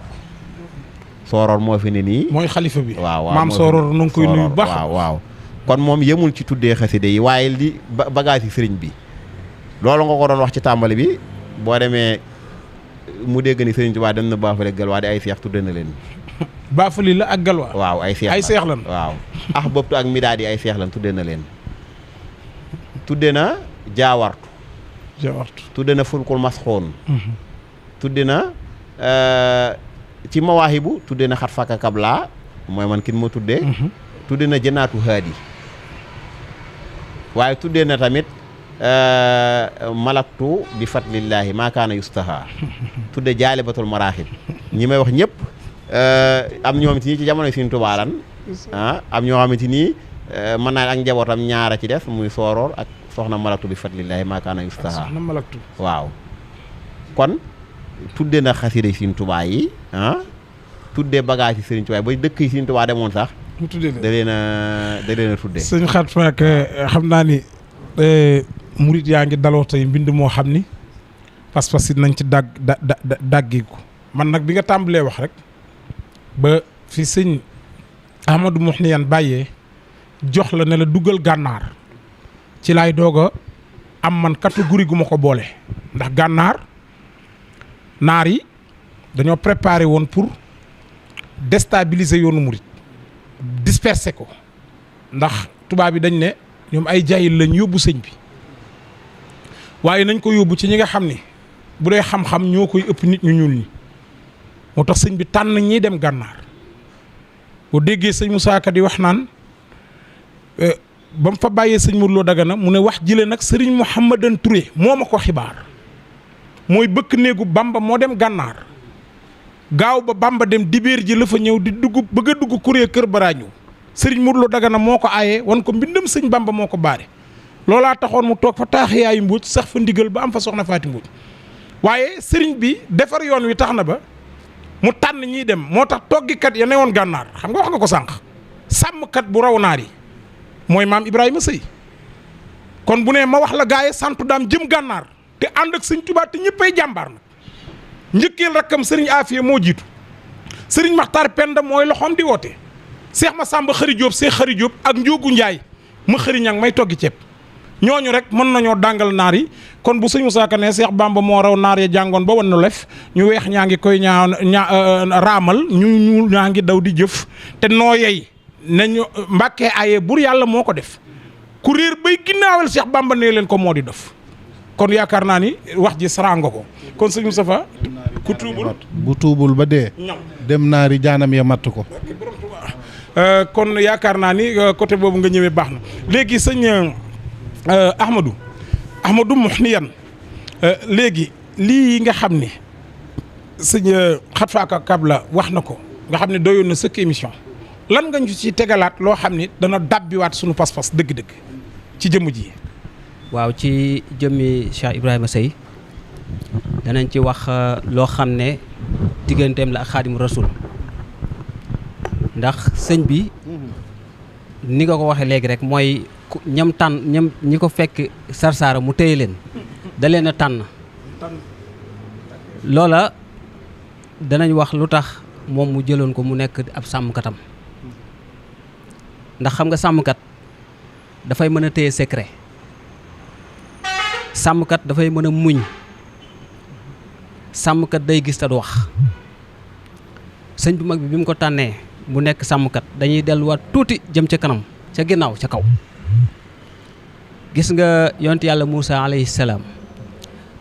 S5: moo fi ne nii
S2: mooy xalifa bi
S5: waaw
S2: maam sooroor nu ngi koy nuyu baax
S5: waaw kon moom yemul ci tuddee xaside yi waaye li bagage yi sëriñ bi loolu nga ko doon wax ci tàmbali bi boo demee mu dégg ni Sëriñ Tuubaa dem na baafale galwaa di ay seex tudde na leen
S2: baafali la ak galwaa
S5: waaw ay seex lan waaw bopptu ak midaadi ay seex lan tudde na leen tudde na jaawartu tudde na fulkul masxoon tudde na ci mawaahibu tudde na xat fakka kabla mooy man kin ma tuddee tudde na jënaatu haadi waaye tuddee na tamit malaktu bi fadlillahi maa kaana yustaha tudde jaalibatul maraaxib ñi may wax ñëpp am ñoo xamante ni ci jamono Sëriñ Tuubaa lan am ñoo xamante ni mën naa ak njabootam ñaara ci def muy sooroor ak soxna malaktu bi fadlillahi maa kaana yustaha
S2: soxna malaktu
S5: waaw kon tudde na xasida Sëriñ Tuubaa yi tudde bagage yi Sëriñ Tuubaa ba dëkk yi Sëriñ Tuubaa demoon sax
S2: mu tuddee
S5: da leen a tuddee
S2: sëñ xat faak xam naa ni murit yaa ngi daloo tey mbind moo xam ni pas-pas yi nañ ci dàggiku man nag bi nga tàmbalee wax rek ba fi sëñ Ahmadou Mouhniyane bàyyee jox la ne la duggal gànnaar ci laay doog a am man catégorie gu ma ko boole ndax gànnaar naar yi dañoo préparé woon pour déstabiliser yoonu murit disperser ko ndax tubaab bi dañ ne ñoom ay jaayil lañ yóbbu sëñ bi waaye nañ ko yóbbu ci ñi nga xam ni bu dee xam-xam ñoo koy ëpp nit ñu ñuul ñi moo tax sëñ bi tànn ñiy dem gànnaar boo déggee sëñ Moussa Ka di wax naan ba mu fa bàyyee sëñ Modou Lo Dagana mu ne wax jile nag sëriñ Mouhamadan Touré moo ma ko xibaar mooy bëkk néegu Bamba moo dem gànnaar gaaw ba Bamba dem dibéer ji la fa ñëw di dugg bëgg a dugg kurée kër baraañu sëriñ Modou Lo Dagana moo ko aayee wan ko mbindam sëñ Bamba moo ko baare loolaa taxoon mu toog fa taaxiyaayu mbuuj sax fa ndigal ba am fa soxna Faati Mbuuj waaye sëriñ bi defar yoon wi tax na ba mu tànn ñiy dem moo tax toggikat ya ne woon gànnaar xam nga wax nga ko sànq sàmmkat bu raw naar yi mooy maam Ibrahima Sëy kon bu ne ma wax la gaaye santu daam jëm gànnaar te ànd ak sëñ Tuubaa te ñëppay jàmbaar nag njëkkeel rakkam sëriñ Afiya moo jiitu sëriñ Maxtaar Penda mooy loxoom di woote Seex Masamba Xëri Jóob Seex Xëri Jóob ak Njóogu Njaay ma xëri ñang may toggi ceeb ñooñu rek mën nañoo dàngal naar yi kon bu sëñ Musaa Ka ne Seex Bamba moo raw naar ya jàngoon ba wan nu lef ñu weex ñaa ngi koy raamal ñu ñuul ñaa ngi daw di jëf te noo yey nañu mbàkkee aye bur yàlla moo ko def ku réer bay ginnaawal Seex Bamba nee leen ko moo di def kon yaakaar naa ni wax ji saraanga ko kon sëñ Moustapha ku tuubul
S3: bu tuubul ba dee dem naari jaanam ya matt ko
S2: kon yaakaar naa ni côté boobu nga ñëwee baax na léegi sëñ Ahmadou Mouhniyane léegi lii nga xam ni sëñ Xat Faaka Kabla wax na ko nga xam ne doyoon na sëkk émission lan nga ñu ci tegalaat loo xam ni dana dàbbiwaat sunu pas-pas dëgg-dëgg ci jëmm ji.
S4: waaw ci jëmmi Cheikh Ibrahima Seye danañ ci wax loo xam ne digganteem la ak Xaadim Rasul ndax sëñ bi ni nga ko waxee léegi rek mooy ñam tànn ñi ko fekk Sarsara mu téye leen da leen a tànn loola danañ wax lu tax moom mu jëloon ko mu nekk ab sàmmkatam ndax xam nga sàmmkat dafay mën a téye secret sàmmkat dafay mën a muñ sàmmkat day gis te du wax sëñ bu mag bi mu ko tànnee mu nekk sàmmkat dañuy delluwaat tuuti jëm ca kanam ca ginnaaw ca kaw gis nga yonent yàlla Muusa alayhi salaam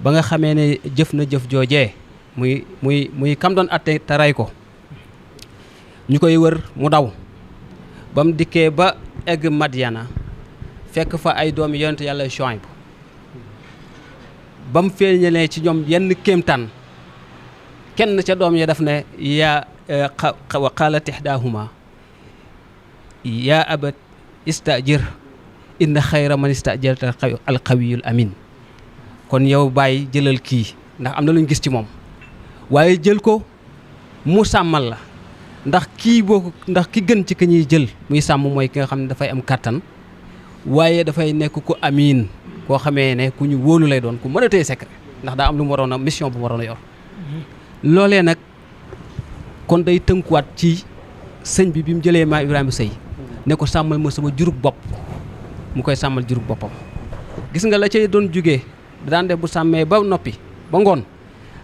S4: ba nga xamee ne jëf na jëf joojee muy kam doon atte te rey ko ñu koy wër mu daw ba mu dikkee ba egg Madyana fekk fa ay doomi yonent yàlla Shuayb ba mu feeñalee ci ñoom yenn kéemtaan kenn ca doom ya daf ne yaa wa qaalat ihdaahuma yaa abat istajir inna xayra man istajarta alqawiyul amin kon yow bàyyi jëlal kii ndax am na lu ñu gis ci moom waaye jël ko mu sàmmal la ndax ki gën ci ki ñuy jël muy sàmm mooy ki nga xam ne dafay am kàttan waaye dafay nekk ku amiin koo xamee ne ku ñu wóolu lay doon ku mën a téye secret ndax daa am lu mu waroon a mission bu mu waroon a yor loolee nag kon day tënkuwaat ci sëñ bi mu jëlee Maam Ibrahima Seye ne ko sàmmal ma sama jurug bopp mu koy sàmmal jurug boppam gis nga la cay doon jugee da daan def bu sàmmee ba noppi ba ngoon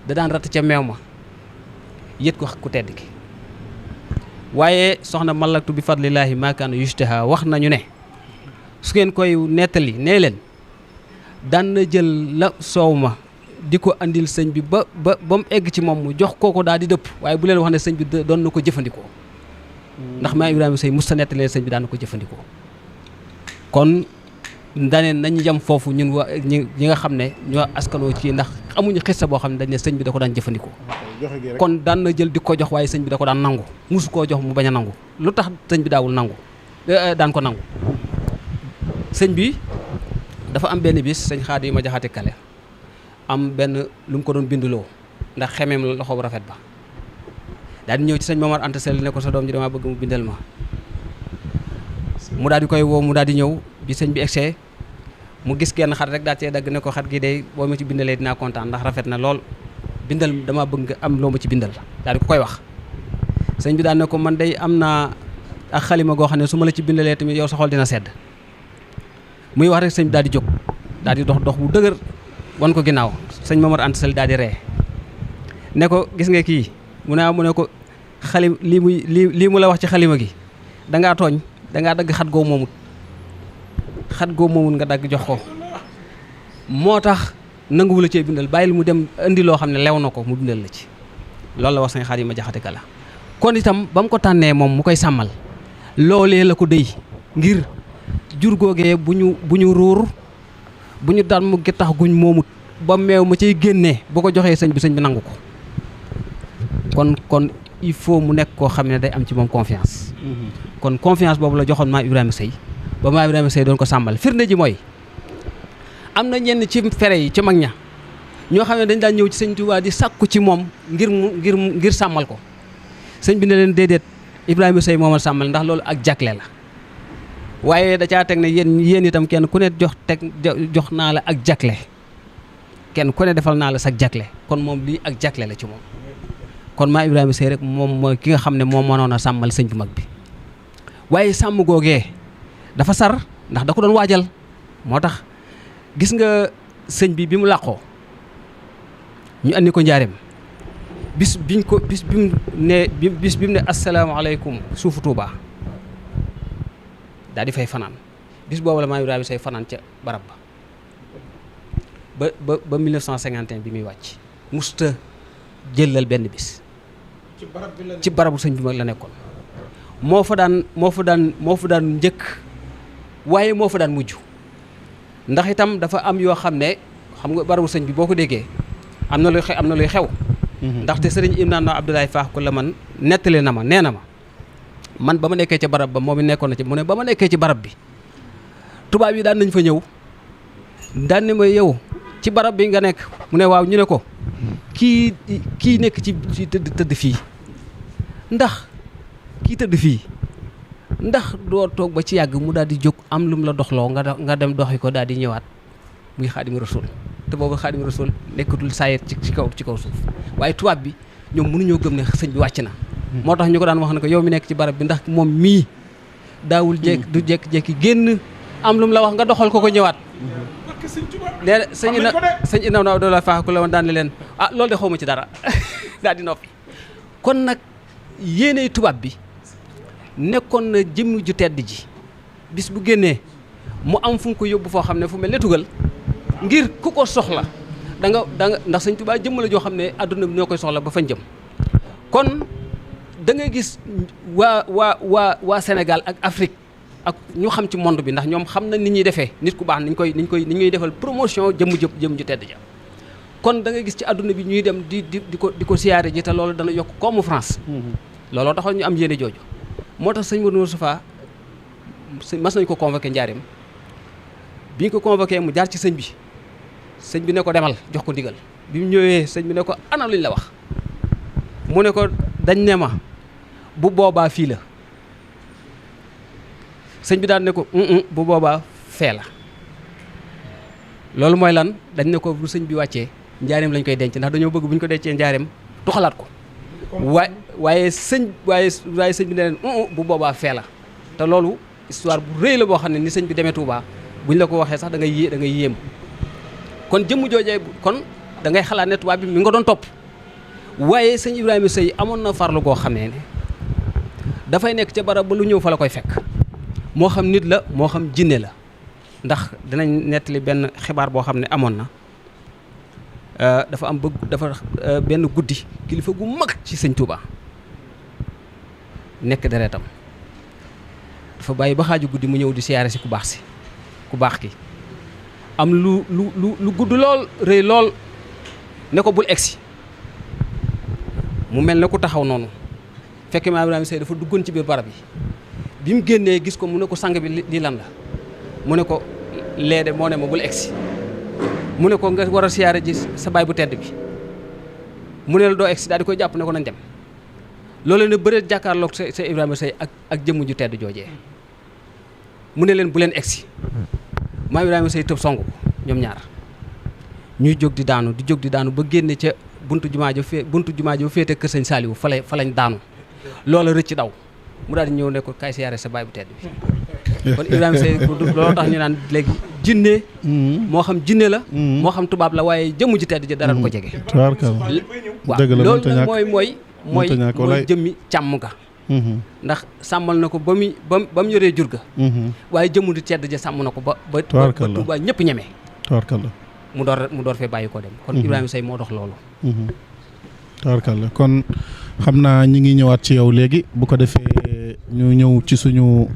S4: da daan ratt ca meew ma yët ko ku tedd ki waaye soxna malaktu bi fadlillaahi maakaana yushtaha wax nañu ne su ngeen koy nettali nee leen daan na jël la soow ma di ko andil sëñ bi ba mu egg ci moom mu jox kooko daal di dëpp waaye bu leen wax ne sëñ bi doon na ko jëfandikoo ndax Maam Ibrahima Seye musta nettalee sëñ bi daan na ko jëfandikoo kon daneen nañ jam foofu ñun waa ñi nga xam ne ñoo askanoo ci ndax amuñu xissa boo xam ne dañ ne sëñ bi da ko daan jëfandikoo kon daan na jël di ko jox waaye sëñ bi da ko daan nangu musu koo jox mu bañ a nangu lu tax sëñ bi daawul nangu daan ko nangu sëñ bi dafa am benn bis sëñ Xaadim ma jaxate kale am benn lu mu ko doon binduloo ndax xemeem loxo bu rafet ba daal di ñëw ci sëñ Momar Anta Sall ne ko sa doom ji dama bëgg mu bindal ma mu daal di koy woo mu daal di ñëw bi sëñ bi egsee mu gis kenn xat rek daal cee dagg ne ko xat gi day boo ma ci bindalee dinaa kontaan ndax rafet na lool bindal dama bëgg nga am loo ma ci bindal daal di ko koy wax sëñ bi daal ne ko man day am naa ak xalima goo xam ne su ma la ci bindalee tamit yow sa xol dina sedd muy wax rek sëñ bi daal di jóg daal di dox bu dëgër wan ko ginnaaw sëñ Momar Anta Sall daal di ree ne ko gis nga kii mu ne ko xalim lii mu la wax ci xalima gi dangaa tooñ dangaa dagg xat goo moomut nga dagg jox ko moo tax nanguwu la cee bindal bàyyil mu dem indi loo xam ne lew na ko mu bindal la ci loolu la wax sëñ Xaadim ma jaxate ka la kon itam ba mu ko tànnee moom mu koy sàmmal loolee la ko déy ngir jur googee bu ñu ruur bu ñu daan mu gittax guñ moomut ba meew ma ciy génnee bu ko joxee sëñ bi nangu ko kon il faut mu nekk koo xam ne day am ci moom confiance kon confiance boobu la joxoon Maam Ibrahima Seye ba Maam Ibrahima Seye doon ko sàmmal firnde ji mooy am na ñenn ci fere yi ci mag ña ñoo xam ne dañ daan ñëw ci sëñ Tuubaa di sàkku ci moom ngir sàmmal ko sëñ bi ne leen déedéet Ibrahima Seye moomal sàmmal ndax loolu ak jagle la waaye da caa teg ne yéen itam kenn ku ne jox naa la ak jagle kenn ku ne defal naa la sag jagle kon moom lii ak jagle la ci moom kon Maam Ibrahima Seye rek moom mooy ki nga xam ne moom mënoon a sàmmal sëñ bu mag bi waaye sàmm googee dafa sar ndax da ko doon waajal moo tax gis nga sëñ bi mu làqoo ñu andi ko njaareem bis bi mu ne asalaamaaleykum suufu Tuubaa daal di fay fanaan bis boobu la Maam Ibrahima Seye fanaan ca barab ba 1951 bi muy wàcc musta jëlal benn bis ci barabu sëñ bi mag la nekkoon moo fa daan njëkk waaye moo fa daan mujj ndax itam dafa am yoo xam ne xam nga barabu sëñ bi boo ko déggee am na luy xew ndaxte sëriñ Imnaan Abdoulaye Faax ko la man nettali na ma nee na ma man ba ma nekkee ca barab ba moom it nekkoon na ci mu ne ba ma nekkee ci barab bi tubaab yi daan nañ fa ñëw daan ne ma yow ci barab bi nga nekk mu ne waaw ñu ne ko kii nekk ci tëdd fii ndax kii tëdd fii ndax doo toog ba ci yàgg mu daal di jóg am lum la doxloo nga dem doxi ko daal di ñëwaat muy Xaadimu Rasuul te boobu Xaadimu Rasuul nekkatul saayir ci kaw suuf waaye tubaab bi ñoom mënuñoo gëm ne sëñ bi wàcc na. moo tax ñu ko daan wax ne ko yow mi nekk ci barab bi ndax moom mii daawul du jékki-jékki génn am lu mu la wax nga doxal ko ñëwaat. nee na sëñ inaw naaw doo la faax ku la woon daan leen loolu de xawma ci dara daal di noppi. kon nag yéeney tubaab bi nekkoon na jëmm ju tedd ji bis bu génnee mu am fu mu ko yóbbu foo xam ne fu mel ne tugal ngir ku ko soxla da nga ndax sëñ Tuubaa jëmm la joo xam ne adduna bi ñoo koy soxla ba fañ jëm. kon da ngay gis waa Sénégal ak Afrique ak ñu xam ci monde bi ndax ñoom xam na nit ñuy defee nit ku baax ni ñuy defal promotion jëmm ju tedd ja. kon da ngay gis ci adduna bi ñuy dem di ko siyaare ji te loolu dana yokk koomu France. looloo taxoon ñu am yéene jooju. moo tax sëñ Modou Moustapha mas nañu ko convoqué njaareem bi ñu ko convoqué mu jaar ci sëñ bi ne ko demal jox ko ndigal bi mu ñëwee sëñ bi ne ko ana luñ la wax mu ne ko dañ ne ma bu boobaa fii la sëñ bi daan ne ko bu boobaa fee la loolu mooy lan dañ ne ko bu sëñ bi wàccee njaareem lañ koy denc ndax dañoo bëgg bu ñu ko dencee njaareem tuxalaat ko waaye sëñ bi ne leen bu boobaa fee la te loolu histoire bu rëy la boo xam ne ni sëñ bi demee Touba buñ la ko waxee sax da ngay yéem kon jëmm joojee kon da ngay xalaat ne tubaab bi mi nga doon topp waaye sëñ Ibrahima Seye amoon na farlu goo xam ne dafay nekk ca barab ba lu ñëw fa la koy fekk moo xam nit la moo xam jinne la ndax dinañ nettali benn xibaar boo xam ne amoon na dafa benn guddi kilifa gu mag ci sëñ Touba nekk deretam dafa bàyyi ba xaaju guddi mu ñëw di siyaare si ku baax ki am lu gudd lool rëy lool ne ko bul egsi mu mel ne ku taxaw noonu fekk Maam Ibrahima Seye dafa duggoon ci biir barab yi bi mu génnee gis ko mu ne ko sang bi lii lan la mu ne ko leede moo ne ma bul egsi mu ne ko nga war a siyaare ji sa baay bu tedd bi mu ne la doo egsi daal di koy jàpp ne ko nañ dem loolu ne bëreet jàkkaarloog sa Ibrahima Seye ak jëmm ju tedd joojee mu ne leen bu leen egsi Maam Ibrahima Seye tëb song ko ñoom ñaar ñuy jóg di daanu ba génne ca buntu jumaa ja féete kër sëñ Saliou fa lañ daanu loola rëcc daw mu daal di ñëw ne ko kaay siyaare sa baay bu tedd bi kon Ibrahima Seye looloo tax ñu naan léegi jinne moo xam jinne la moo xam tubaab la waaye jëmm ji tedd ji dara du ko jege waaw loolu nag mooy jëmmi càmm ga ndax sàmmal na ko ba mu yoree jur ga waaye jëmm di tedd ja sàmm na ko ba Tuubaa ñëpp ñemee mu door fee bàyyi ko dem kon Ibrahima Seye moo dox loolu
S3: tabarkalla kon xam naa ñi ngi ñëwaat ci yow léegi bu ko defee ñu ñëw ci suñu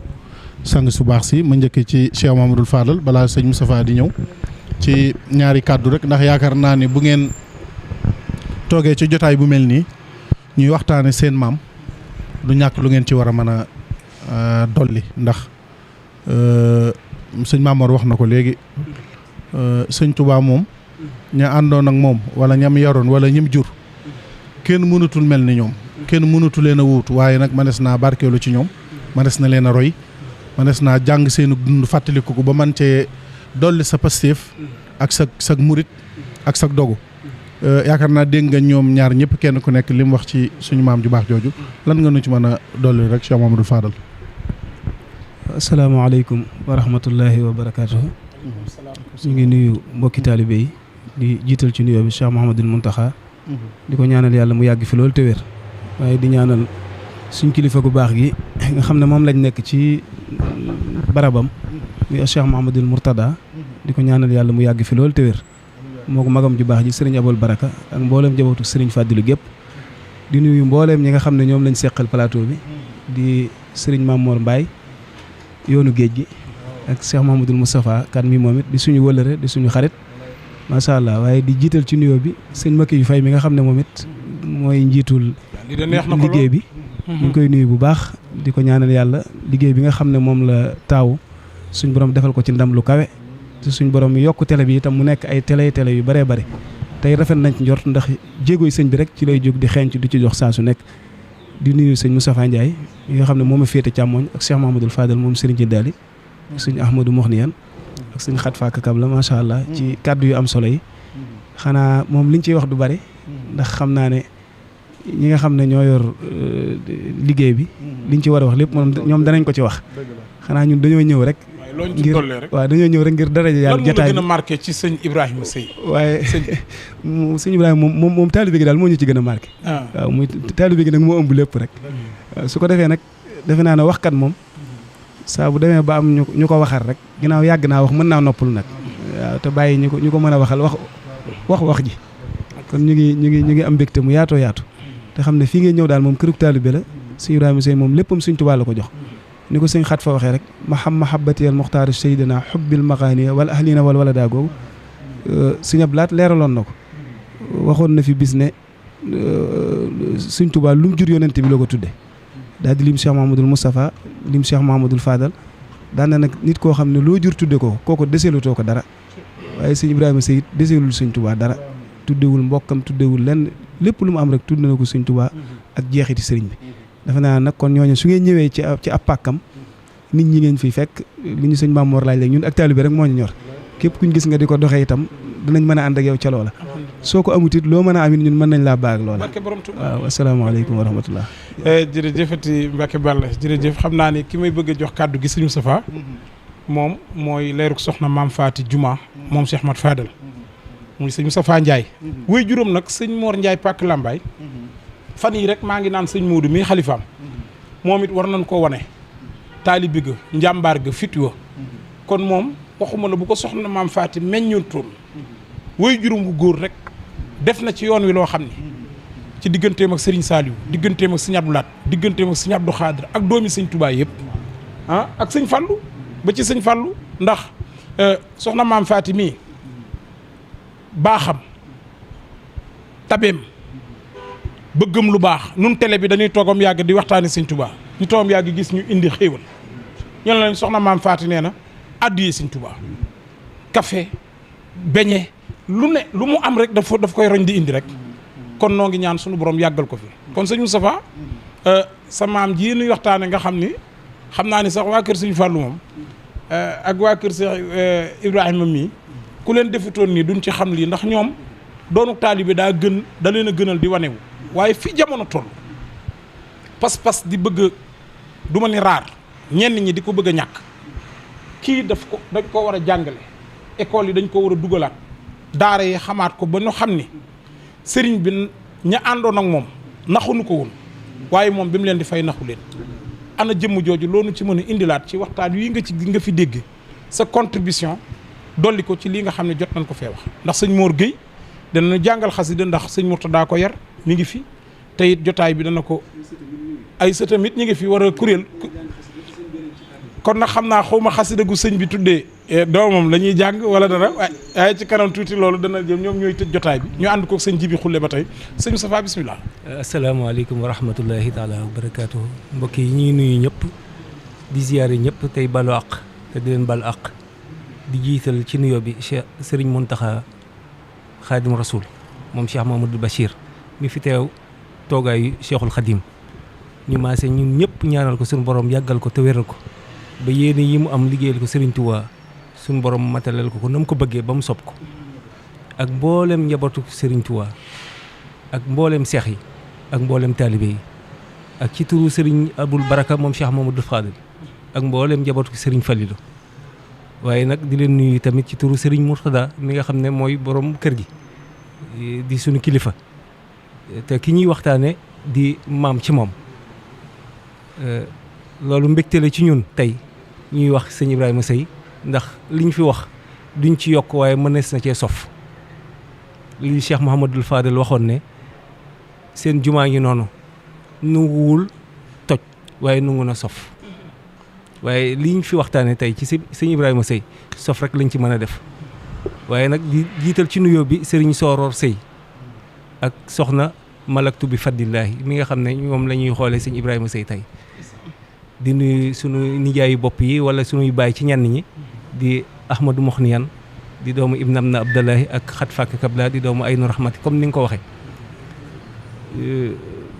S3: sang su baax si ma njëkk ci Cheikh Mamadou Fadal balaa sëñ Moustapha di ñëw ci ñaari kàddu rek ndax yaakaar naa ni bu ngeen toogee ci jotaay bu mel nii ñuy waxtaane seen maam du ñàkk lu ngeen ci war a mën a dolli ndax sëñ Mamor wax na ko léegi sëñ Touba moom ña àndoon ak moom wala ñam yaroon wala ñim jur kenn mënatul mel ni ñoom kenn mënatu leen a wuutu waaye nag mënees naa barkeelu ci ñoom mënees na leen a roy mënees naa jàng seenu dund fàttaliku ko ba man cee dolli sa pastéef ak sa murit ak sa dogu yaakaar naa dégg nga ñoom ñaar ñëpp kenn ku nekk li mu wax ci suñu maam ju baax jooju lan nga nu ci mën a dolli rek Cheikh Mamadou Fadal.
S6: asalaamaaleykum wa rahmatullahi wa barakaatuhu. ñu ngi nuyu mbokki taalibe yi di jiital ci nuyoo bi Cheikh Mouhamadul Mountakha. di ko ñaanal yàlla mu yàgg fi loolu te wér. waaye di ñaanal suñ kilifa gu baax gi nga xam ne moom lañ nekk ci barabam muy Cheikh Mouhamadul Mourtada di ko ñaanal yàlla mu yàgg fi loolu te wér. moo ko magam ju baax ji sëriñ Abol Baraka ak mbooleem jabootu sëriñ Fàddilu gépp di nuyu mbooleem ñi nga xam ne ñoom lañ seqal plateau bi di sëriñ Mamor Mbaye yoonu géej gi ak Cheikh Mahamadul Moustapha kan mi moom it di suñu wëlëre di suñu xarit macha allah waaye di jiital ci nuyoo bi sëñ Makki yu fay mi nga xam ne moom it mooy njiitul liggéey bi ñu ngi koy nuyu bu baax di ko ñaanal yàlla liggéey bi nga xam ne moom la taawu suñ borom defal ko ci ndam lu kawe te suñ borom yokk télé bi itam mu nekk ay télé yu bëree bëri tey rafet nañ ci njort ndax jéegooy sëñ bi rek ci lay jóg di xeeñ ci du ci jox saa su nekk di nuyu sëñ Moustapha Ndiaye yi nga xam ne moom a féete càmmooñ ak Cheikh Mahamadul Fadal moom sëriñ ci daali sëñ Ahmadou Mokhniyan ak sëñ xat faaka kab la macha allah ci kàddu yu am solo yi xanaa moom liñ ciy wax du bari ndax xam naa ne ñi nga xam ne ñoo yor liggéey bi liñ ci war a wax lépp moom ñoom danañ ko ci wax xanaa ñun dañoo ñëw rek waaw dañoo ñëw rek ngir daraja yàlla jotaay
S2: lan moo la gën a marqué ci sëñ Ibrahima Seye
S6: waaye sëñ Ibrahima moom taalibe gi daal moo ñu ci gën a marqué waaw muy taalibe gi nag moo ëmb lépp rek waaw su ko defee nag defe naa ne waxkat moom saa bu demee ba am ñu ko waxal rek ginnaaw yàgg naa wax mën naa noppalu nag waaw te bàyyi ñu ko mën a waxal wax ji kon ñu ngi am mbégte mu yaatoo yaatu te xam ne fii ngeen ñëw daal moom kërug taalibe la sëñ Ibrahima Seye moom léppam sëñ Tuubaa la ko jox ni ko sëñ xat fa waxee rek mahabbatiyal muxtaar sayyidina xubbil maqaaniya wal ahlina wal walada googu sëñ Ablaat leeraloon na ko waxoon na fi bis ne sëñ Tuubaa lu mu jur yonent bi la ko tudde daal di lim Cheikh Mahamadul Moustapha lim Cheikh Mahamadul Fadal daan na nag nit koo xam ne loo jur tudde ko kooko deselutoo ko dara waaye sëñ Ibrahima Seye deselul sëñ Tuubaa dara tuddewul mbokkam tuddewul lenn lépp lu mu am rek tudde na ko sëñ Tuubaa ak jeexiti sëriñ bi dafa naa nag kon ñooñu su ngeen ñëwee ci ab pàkkam nit ñi ngeen fiy fekk li ñu sëñ Maam Mor laaj léegi ñun ak taalibe rek moo ñu ñor képp kuñ gis nga di ko doxee itam dinañ mën a ànd ak yow ca loola soo ko amut it loo mën a amit ñun mën nañ laa baag loola waaw asalaamaaleykum wa rahmatullah
S2: jërëjëfati Mbacke Balla jërëjëf xam naa ne ki may bëgg a jox kàddu gi sëñ Moustapha moom mooy leeruk soxna Maam Faati Juma moom Cheikh Mat Fadal muy sëñ Moustapha Ndiaye wuy juróom nag sëñ Mor Ndiaye Pàkk Lambaay fan yi rek maa ngi naan sëñ Moodu mii xalifaam moom it war nañ ko wane taalibe ga njàmbaar ga fit wa kon moom waxuma la bu ko soxna Maam Faati meññutoon woy juróom bu góor rek def na ci yoon wi loo xam ne ci digganteem ak Serigne Saliou digganteem ak sëñ Abdou Lahat digganteem ak sëñ Abdou Khadre ak doomi sëñ Touba yëpp ak sëñ Fallou ba ci sëñ Fallou ndax soxna Maam Faati mii baaxam tabeem bëggam lu baax nun télé bi dañuy toogam yàgg di waxtaani sëñ Touba ñu toogam yàgg gis ñu indi xéewal ñu ne leen soxna Maam Faati nee na addiyee sëñ Touba café beñe lu mu am rek daf koy roñ di indi rek kon noo ngi ñaan suñu borom yàggal ko fi kon sëñ Moustapha sa maam ji nuy waxtaane nga xam ni xam naa ni sax waa kër sëñ Fallou moom ak waa kër Cheikh Ibrahima mii ku leen defutoon nii duñ ci xam lii ndax ñoom doonu taalibe da leen a gënal di wanewu waaye fii jamono toll pas-pas di bëgg du ma ni raar ñenn ñi di ko bëgg a ñàkk kii dañ ko war a jàngale école yi dañ ko war a dugalaat daara yi xamaat ko ba ñu xam ni sëriñ bi ña àndoon ak moom naxuñu ko woon waaye moom bi mu leen di fay naxu leen ana jëmm jooju loolu ci mën a indilaat ci waxtaan yi nga fi dégg sa contribution dolli ko ci lii nga xam ne jot nañ ko fee wax ndax sëñ Mor Gueye dana jàngal xasida ndax sëñ Mourtada ko yar mi ngi fi te it jotaay bi dana ko ay sëtamit ñi ngi fi war a kuréel kon nag xam naa xaw ma xasida gu sëñ bi tuddee doomam la ñuy jàng wala dara waaye ci kanam tuuti loolu dana jëm ñoom ñooy tëj jotaay bi ñu ànd ko sëñ Jibi Xulle ba tey sëñ Moustapha bismillah
S7: asalaamaaleykum wa rahmatullahi taala wa barakaatuhu mbokk yi ñuy nuyu ñëpp di ziyaare ñëpp tey balu àq te di leen balu àq di jiital ci nuyoo bi Cheikh Serigne Mountakha Khadim Rasoul moom Cheikh Mamadou Bachir mi fi teew toogaayu Cheikhul Khadim ñu maase ñun ñëpp ñaanal ko suñu borom yàggal ko te wéral ko ba yéene yi mu am liggéeyal ko Serigne Touba suñu borom mataleel ko na mu ko bëggee ba mu sob ko ak mboolem njabootu Serigne Touba ak mboolem seex yi ak mboolem taalibe yi ak ci turu Serigne Aboul Baraka moom Cheikh Mamadou Fadil ak mboolem njabootu Serigne Falilou waaye nag di leen nuyu tamit ci turu Serigne Mourtada mi nga xam ne mooy borom kër gi di suñu kilifa te ki ñuy waxtaane di maam ci moom loolu mbégte la ci ñun tey ñuy wax sëñ Ibrahima Seye ndax liñ fi wax duñ ci yokk waaye mënees na cee sof li Cheikh Mouhamadul Fadel waxoon ne seen jumaa ngi noonu nunguwul toj waaye nungu na sof waaye liñ fi waxtaane tey ci sëñ Ibrahima Seye sof rek lañ ci mën a def waaye nag di jiital ci nuyoo bi Serigne Soror Seye ak soxna Malaktu bi Fadlillahi mi nga xam ne moom la ñuy xoolee sëñ Ibrahima Seye tey di nuyu sunu nijaayu bopp yi wala sunuy baay ci ñenn ñi di Ahmadou Mokhniyan di doomu Ibn Amna Abdallahi ak Xat Fakk Kabla di doomu Aynu Rahmati comme ni nga ko waxee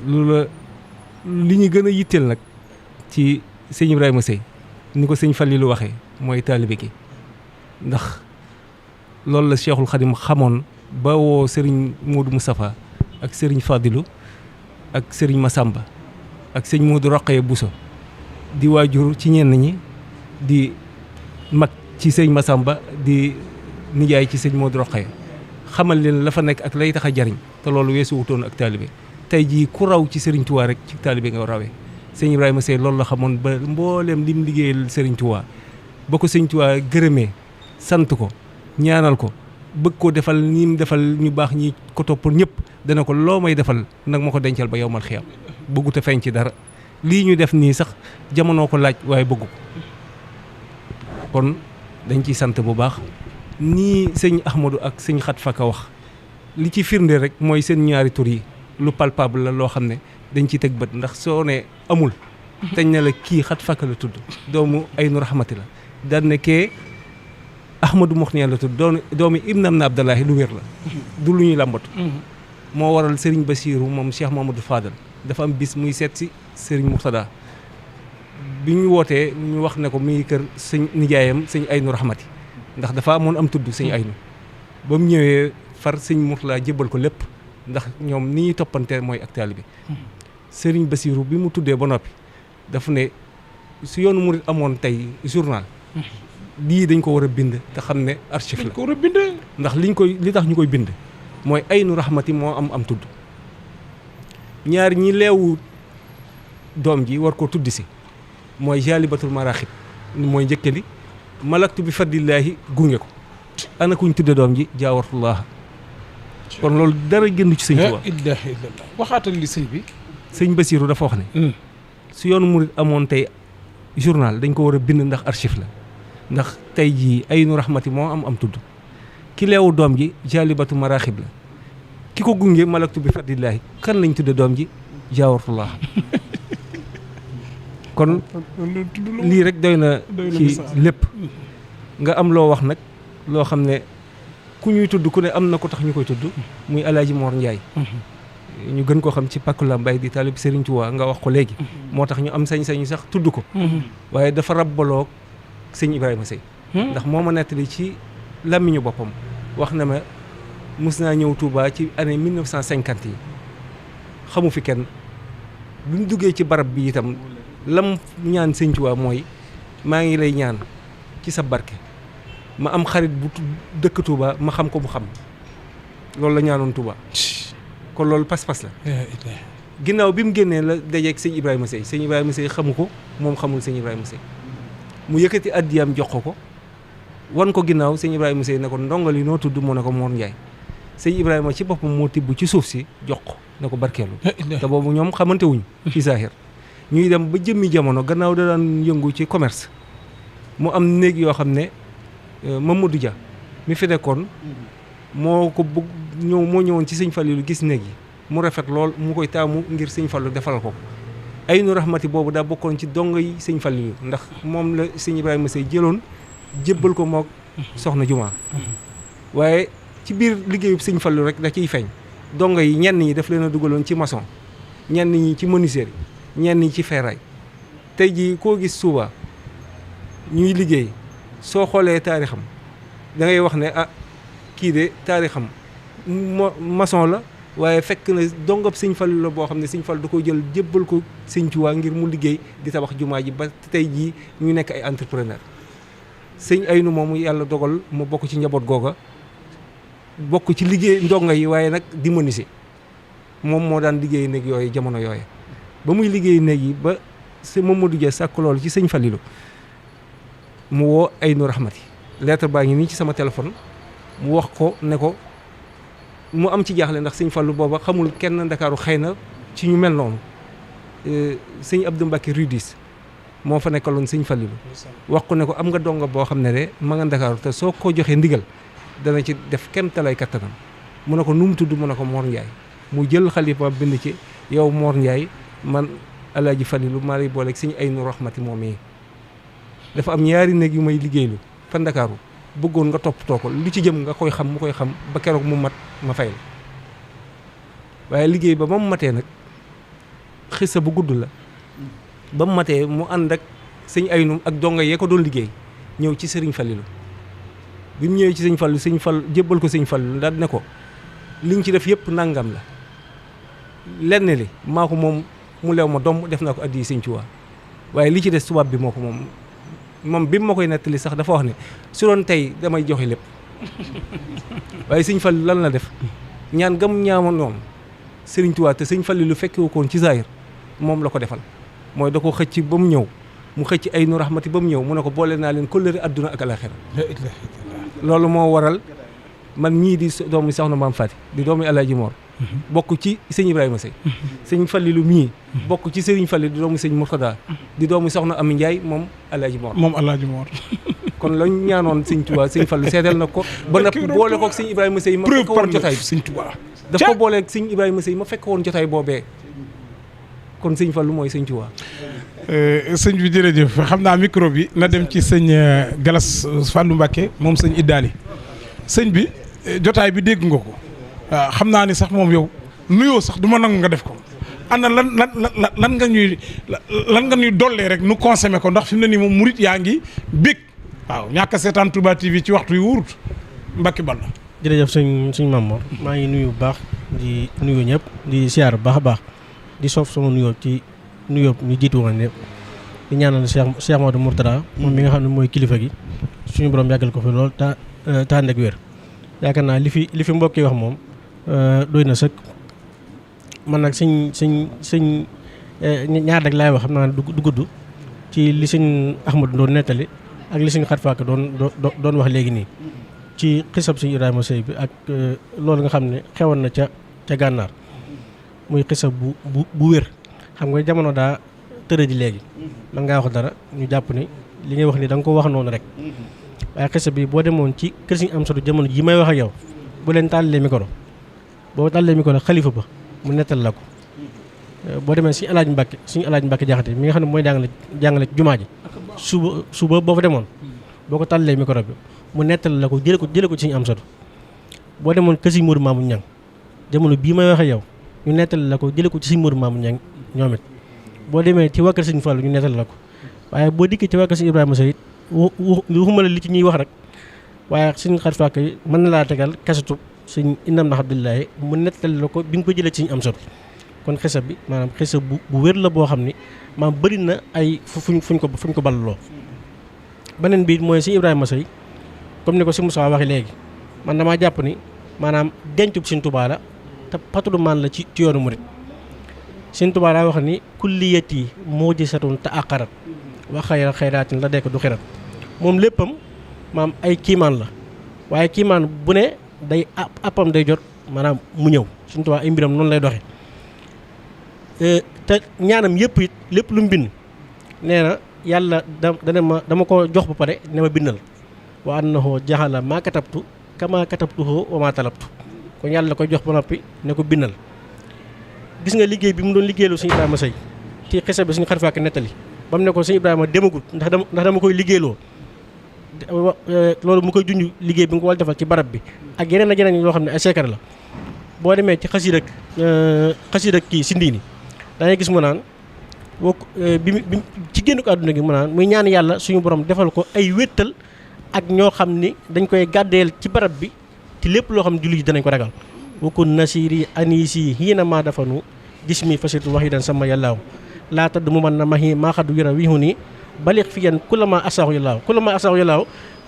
S7: loolu li ñu gën a yitteel nag ci sëñ Ibrahima Seye ni ko sëñ Fallilu waxee mooy taalibe gi ndax loolu la Cheikhul Khadim xamoon ba woo Serigne Modou Moustapha ak Serigne Fadilou ak Serigne Massamba ak sëñ Modou Rokhaya Bousso di waajur ci ñenn ñi di mag ci sëñ Massamba di nijaay ci sëñ Modou Rokhaya xamal leen la fa nekk ak lay tax a jariñ te loolu weesu wutoon ak taalibe tey jii ku raw ci Serigne Touba rek ci taalibe nga rawee sëñ Ibrahima Seye loolu la xamoon ba mbooleem lim liggéeyal Serigne Touba ba ko sëñ Touba gërëmee sant ko ñaanal ko bëgg ko defal ñi mu defal ñu baax ñi ko toppal ñëpp dana ko loo may defal nag ma ko dencal ba yow mal xiyam bëggut a feeñ ci dara lii ñu def nii sax jamono ko laaj waaye bëggu ko kon dañ ciy sant bu baax nii sëñ Ahmadou ak sëñ Xat Fakka wax li ci firnde rek mooy seen ñaari tur yi lu palpable la loo xam ne dañ ciy teg bët ndax soo ne amul teñ ne la kii Xat Fakka la tudd doomu Aynu Rahmati la daan ne kee Ahmadou Mokhniya la tudd doomu Ibn Amna Abdallahi lu wér la du lu ñuy làmbatu moo waral Serigne Bassirou moom Cheikh Mamadou Fadal dafa am bis muy seet si Serigne Murtada bi ñu wootee ñu wax ne ko mi ngi kër sëñ nijaayam sëñ Aynu Rahmati ndax dafa amoon am tudd sëñ Aynu ba mu ñëwee far sëñ Murtada jébbal ko lépp ndax ñoom ni ñuy toppante mooy ak taalibe bi Serigne Bassirou bi mu tuddee ba noppi dafa ne su yoonu murid amoon tey journal lii dañ ko war a bind te xam ne archive la
S2: dañ ko war a bind
S7: ndax li tax ñu koy bind mooy Aynu Rahmati moo am tudd ñaar ñi leewu doom ji war koo tudd si mooy Jaalibatul Maraaxib mooy njëkkali malaktu bi fadlillaahi gunge ko ana kuñ tudde doom ji jaawartullah kon loolu dara génn ci sëñ Tuubaa
S2: la ilaaha illallah waxaatal li sëñ bi
S7: sëñ Bassirou dafa wax ne su yoonu murid amoon tey journal dañ ko war a bind ndax archive la ndax tey jii Aynu Rahmati moo am tudd ki leewu doom ji Jaalibatu Maraaxib la ki ko gunge malaktu bi fadlillaahi kan lañ tudde doom ji jaawartullah kon lii rek doy na ci lépp nga am loo wax nag loo xam ne ku ñuy tudd ku ne am na ko tax ñu koy tudd muy Alaaji Mor Ndiaye ñu gën koo xam ci Pàkku Lambaay di taalib Serigne Touba nga wax ko léegi moo tax ñu am sañ-sañu sax tudd ko waaye dafa rabbaloo sëñ Ibrahima Seye ndax moo ma nettali ci làmmiñu boppam wax na ma mus naa ñëw Touba ci année 1950 yi xamu fi kenn bi mu duggee ci barab bi itam lam ñaan sëñ Touba mooy maa ngi lay ñaan ci sa barke ma am xarit bu dëkk Touba ma xam ko mu xam loolu la ñaanoon Touba kon loolu pas-pas la ginnaaw bi mu génnee la dajeeg sëñ Ibrahima Seye sëñ Ibrahima Seye xamu ko moom xamul sëñ Ibrahima Seye mu yëkkati addiyaam jox ko wan ko ginnaaw sëñ Ibrahima Seye ne ko ndongal yi noo tudd mu ne ko Mor Ndiaye sëñ Ibrahima ci boppam moo tibb ci suuf si jox ko ne ko barkeelu te boobu ñoom xamante wuñ ci saahir ñuy dem ba jëmmi jamono gannaaw da daan yëngu ci commerce mu am néeg yoo xam ne Mamadou Dia mi fi nekkoon moo ko bëgg moo ñëwoon ci sëñ Fallilu gis néeg yi mu rafet lool mu koy taamu ngir sëñ Fallu defal ko Aynu Rahmati boobu daa bokkoon ci dongo yi sëñ Fallilu ndax moom la sëñ Ibrahima Seye jëloon jébbal ko mook soxna Juma waaye ci biir liggéeyub sëñ Fallu rek da ciy feeñ dongo yi ñenn ñi daf leen a dugaloon ci maçon ñenn ñi ci menuisier ñenn ñi ci ferraille tey jii koo gis suuba ñuy liggéey soo xoolee taarixam da ngay wax ne kii de taarixam maçon la waaye fekk na dongab sëñ Fallu la boo xam ne sëñ Fallu da ko jël jébbal ko sëñ Tuubaa ngir mu liggéey di tabax jumaa ji ba tey jii ñu nekk ay entrepreneur sëñ Aynu moomu yàlla dogal mu bokk ci njaboot googa bokk ci liggéey ndongo yi waaye nag di menuisier moom moo daan liggéey néeg yooyu jamono yooyu ba muy liggéey néeg yi ba sëñ Mamadou Dia sàkk loolu ci sëñ Fallilu mu woo Aynu Rahmati lettre baa ngi nii ci sama téléphone mu wax ko ne ko mu am ci jaaxle ndax sëñ Fallu booba xamul kenn Ndakaaru xëy na ci ñu mel noonu sëñ Abdou Mbacke Rudis moo fa nekkaloon sëñ Fallilu wax ko ne ko am nga donga boo xam ne de ma nga Ndakaaru te soo ko joxee ndigal dana ci def kem talay kattanam mu ne ko nu mu tudd mu ne ko Mor Ndiaye mu jël xalifa bind ci yow Mor Ndiaye man Alaaji Fallilu maa lay booleeg sëñ Aynu Rahmati moom yi dafa am ñaari néeg yu may liggéeylu fa Ndakaaru bëggoon nga toppatoo ko lu ci jëm nga koy xam mu koy xam ba keroog mu mat ma fay la waaye liggéey ba mu matee nag xissa bu gudd la ba mu matee mu ànd ak sëñ Aynu ak donga yee ko doon liggéey ñëw ci sëriñ Fallilu bi mu ñëwee ci sëñ Fallu jébbal ko sëñ Fallu daal ne ko liñ ci def yëpp nangam la lenn li maa ko moom mu leew ma doom def naa ko addi sëñ Tuubaa waaye li ci des tubaab bi moo ko moom bi mu ma koy nettali sax dafa wax ne su doon tey damay joxe lépp waaye sëñ Fallu lan la def ñaan gam ñaamoon noonu sëriñ Tuubaa te sëñ Fallu lu fekkewu koon ci zaahir moom la ko defal mooy da ko xëcc ba mu ñëw mu xëcc ay nu raxmati ba mu ñëw mu ne ko boole naa leen kóllëre adduna ak alaxira loolu moo waral man mii di doomu soxna Maam Faati di doomu Alaaji Moor bokk ci sëñ Ibrahima Sey sëñ Fallilu mii bokk ci sëriñ Fallilu di doomu sëñ Murtada di doomu soxna Ami Njaay moom Alaaji Moor kon lañ ñaanoon sëñ Tuubaa sëñ Fallu seetal na ko ba nag boole kook sëñ Ibrahima Sey ma fekk woon jotaay sëñ Tuubaa daf ko booleeg sëñ Ibrahima Sey ma fekk woon jotaay boobee kon sëñ Fallu mooy sëñ Tuubaa
S2: sëñ bi jërëjëf xam naa micro bi na dem ci sëñ Galas Fallou Mbacké moom sëñ Iddaali sëñ bi jotaay bi dégg nga ko waaw xam naa ni sax moom yow nuyoo sax du ma nangu nga def ko ana lan nga ñuy dollee rek nu consommé ko ndax fi mu ne nii moom murit yaa ngi bég waaw ñàkk a seetaan Touba TV ci waxtu yu wurut Mbacké Balla.
S8: jërëjëf sëñ Mamor maa ngi nuyu bu baax di nuyu ñëpp di siyaar bu baax a baax di soof sama nuyoo ci nuyoo ñu jiitu woon ñëpp di ñaanal Cheikh Mamadou Mourtada moom mi nga xam ne mooy kilifa gi suñu borom yàggal ko fi lool te ànd ak wér yaakaar naa li fi mbokk yi wax moom doy na sëkk man nag sëñ ñaar rek laay wax xam naa du gudd ci li sëñ Ahmadou doon nettali ak li sëñ Xat Faaka doon wax léegi nii ci xisab sëñ Ibrahima Sey bi ak loolu nga xam ne xewoon na ca gànnaar muy xisab bu wér xam nga jamono daa tërëji léegi man ngaa wax dara ñu jàpp ni li ngay wax ni da nga ko wax noonu rek waaye xisab bi boo demoon ci kër sëñ Amsatu jamono ji may wax ak yow bu leen tàllee micro boo tàllee micro xalifa ba mu nettal la ko boo demee suñu Alaaji Mbàkke Jaxate mi nga xam ne mooy jàngale jumaa ji suba boo fa demoon boo ko tàllee micro bi mu nettal la ko jële ko ci suñu Amsatu boo demoon kër sëñ Moodu Maamu Ñang jamono bii may wax ak yow ñu nettal la ko jële ko ci sëñ Moodu Maamu Ñang ñoom it boo demee ci waa kër sëñ Fallu ñu nettal la ko waaye boo dikkee ci waa kër sëñ Ibrahima Sey waxuma la li ci ñuy wax rek waaye sëñ Xat Faaka mën na laa tegal kasetu sëñ Inam na Abdullaahi mu nettal la ko bi nga ko jëlee ci sëñ Amsatu kon xisab bi maanaam xisab bu wér la boo xam ni maanaam bëri na ay fuñ ko ballaloo beneen bi mooy sëñ Ibrahima Sey comme ni ko si Moussa waxee léegi man damaa jàpp ni maanaam dencub sëñ Tuubaa la te patrimoine la ci yoonu murit sëñ Tuubaa daa wax ni kulliyati mu'jizatun ta'aqqarat wa xayra xayraatin la dekk du xirat moom léppam maam ay kiimaan la waaye kiimaan bu ne day appam day jot maanaam mu ñëw sëñ Tuubaa ay mbiram noonu lay doxe te ñaanam yëpp it lépp lu mu bind nee na yàlla dama ko jox ba pare ne ma bindal wa annahu jaxala maa katabtu kama katabtuhu wa maa talabtu kon yàlla koy jox ba noppi ne ko bindal gis nga liggéey bi mu doon liggéeylu sëñ Ibrahima Sey ci xisa bi suñu Xat Faaka nettali ba mu ne ko sëñ Ibrahima demagut ndax dama koy liggéeyloo loolu mu koy junj liggéey bi nga ko war defal ci barab bi ak yeneen ak yeneen yoo xam ne ay secret la boo demee ci xasiida kii Sindiini da ngay gis mu naan bi ci génn ko àdduna gi mu naan muy ñaan yàlla suñu borom defal ko ay wéttal ak ñoo xam ni dañ koy gàddeel ci barab bi te lépp loo xam ne julli ji danañ ko ragal wakun nasiri anisi hiina maa dafanu gis mi fasitu waxidan sama yàllaaw laa tadd mu man na mahi maa xaddu wéra wihu ni balix fi yan ku la ma asaaxu yàllaaw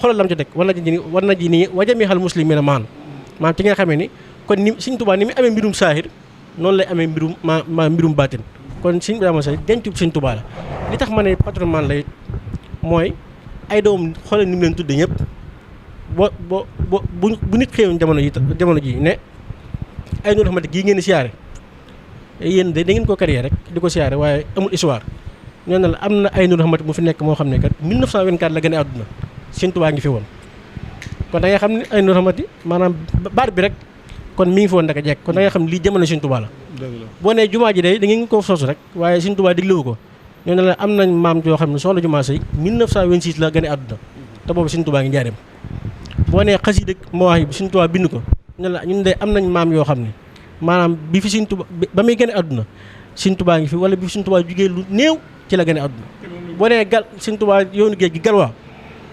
S8: xoolal lam ci teg war na ji nii wajami xal muslimina maan maam ci nga xamee ni kon ni Sëñ Tuubaa ni mu amee mbirum saahir noonu lay amee mbirum baatin kon Sëñ Ibrahima Sey dencub Sëñ Tuubaa la li tax ma ne patrimoine la it mooy ay doom xoolal ni mu leen tudde ñëpp bu nit xëyoon jamono ji ne ay Nuuru Rahmati gii ngeen di siyaare yéen de da ngeen ko créer rek di ko siyaare waaye amul histoire ñoo ne la am na ay Nuuru Rahmati mu fi nekk moo xam ne kat 1924 la gën a àdduna Sëñ Tuubaa ngi fi woon kon da ngay xam ne ay Nuuru Rahmati maanaam baat bi rek kon mi ngi fi woon ndaka jekk kon da ngay xam ne lii jamono Sëñ Tuubaa la boo nee jumaa ji day da ngeen ko sosu rek waaye Sëñ Tuubaa diglewu ko ñoo ne la am nañ maam joo xam ne soxna Jumaa Sey 1926 la gën a àdduna te boobu Sëñ Tuubaa ngi njaareem boo nee xasida Mawaahib bi Sëñ Tuubaa bind ko ne la ñun de am nañ maam yoo xam ne maanaam bi fi Sëñ Tuubaa ba muy gën a àdduna Sëñ Tuubaa ngi fi wala bi fi Sëñ Tuubaa jugee lu néew ci la gën a àdduna boo nee Sëñ Tuubaa yoonu géej gi Galwaa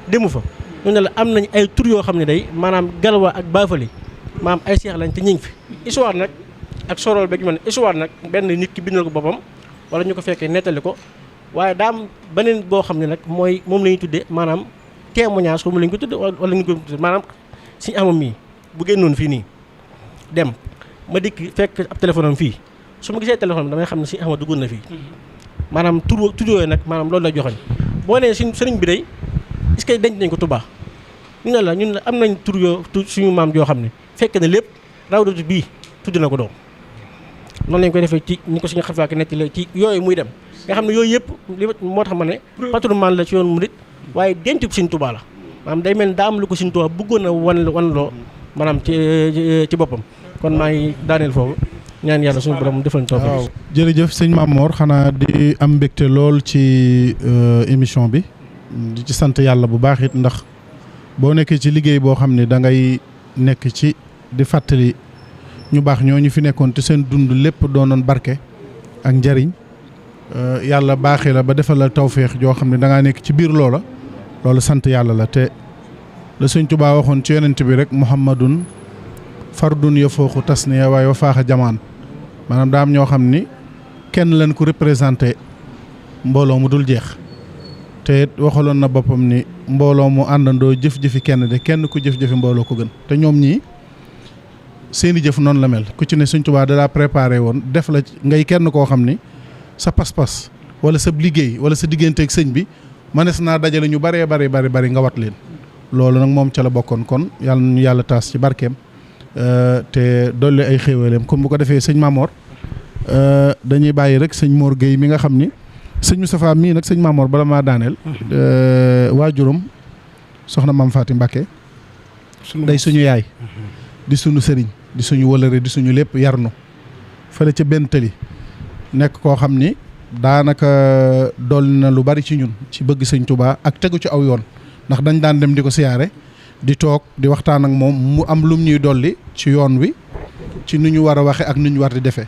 S8: demu fa ñu ne la am nañ ay tur yoo xam ne day maanaam Galwa ak Baafali maanaam ay seex lañ te ñu ngi fi. histoire nag ak sorol beeg man histoire nag benn nit ki bindal ko boppam wala ñu ko fekkee nettali ko waaye daa am beneen boo xam ne nag mooy moom la ñuy tuddee maanaam témoignage ko mu lañ ko tuddee wala ñu ko tuddee maanaam si amam mii bu génnoon fii nii dem ma dikk fekk ab téléphone am fii su ma gisee téléphone bi damay xam ne si Ahmad duggoon na fii maanaam tur yooyu nag maanaam loolu la joxoñ boo nee suñ sëriñ bi day est-ce que denc nañ ko Touba ñu ne la ñun la am nañ tur suñu maam joo xam ne fekk na lépp rawdatu bii tudd na ko doom noonu lañ koy defee ci ñi ko suñu xafaak netti la ci yooyu muy dem nga xam ne yooyu yëpp li moo tax ma ne patrimoine la ci yoon murit waaye dencub Sëriñ Touba la maanaam day mel daa am lu ko Sëriñ Touba bëggoon a wan loo maanaam ci boppam kon maa ngi daaneel foofu ñaan yàlla suñu borom defal ñu tawfeex.
S3: waaw jërëjëf sëñ Mamor xanaa di am mbégte lool ci émission bi di ci sant yàlla bu baax it ndax boo nekkee ci liggéey boo xam ne da ngay nekk ci di fàttali ñu baax ñoo ñu fi nekkoon te seen dund lépp doonoon barke ak njariñ yàlla baaxee la ba defal la tawféex joo xam ne da ngaa nekk ci biir loola loolu sant yàlla la te la sëñ Tuubaa waxoon ci yonent bi rek muhammadun fardun ya fooxu tasniya waaye wa faaxa jamaan maanaam daa am ñoo xam ni kenn lañ ko représenté mbooloo mu dul jeex te waxaloon na boppam ni mbooloo mu àndandoo jëf-jëfi kenn de kenn ku jëf-jëfi mbooloo ko gën te ñoom ñii seeni jëf noonu la mel ku ci ne sëñ Tuubaa da laa préparé woon def la ngay kenn koo xam ni sa pas-pas wala sa liggéey wala sa digganteeg sëñ bi mënees naa dajale ñu bari nga wat leen loolu nag moom ca la bokkoon kon yàlla nañu yàlla taas ci barkeem te dolli ay xéewaleem comme bu ko defee sëñ Mamor dañuy bàyyi rek sëñ Mor Gueye mi nga xam ni sëñ Moustapha mii nag sëñ Mamor bala maa daaneel waajuram soxna Mame Faty Mbacké day suñu yaay di suñu sëriñ di suñu wëlëre di suñu lépp yarnu fële ca benn tëli nekk koo xam ni daanaka dolli na lu bari ci ñun ci bëgg sëñ Touba ak tegu ci aw yoon ndax dañ daan dem di ko siyaare di toog di waxtaan ak moom mu am lum ñuy dolli ci yoon wi ci nu ñu war a waxe ak nu ñu war di defee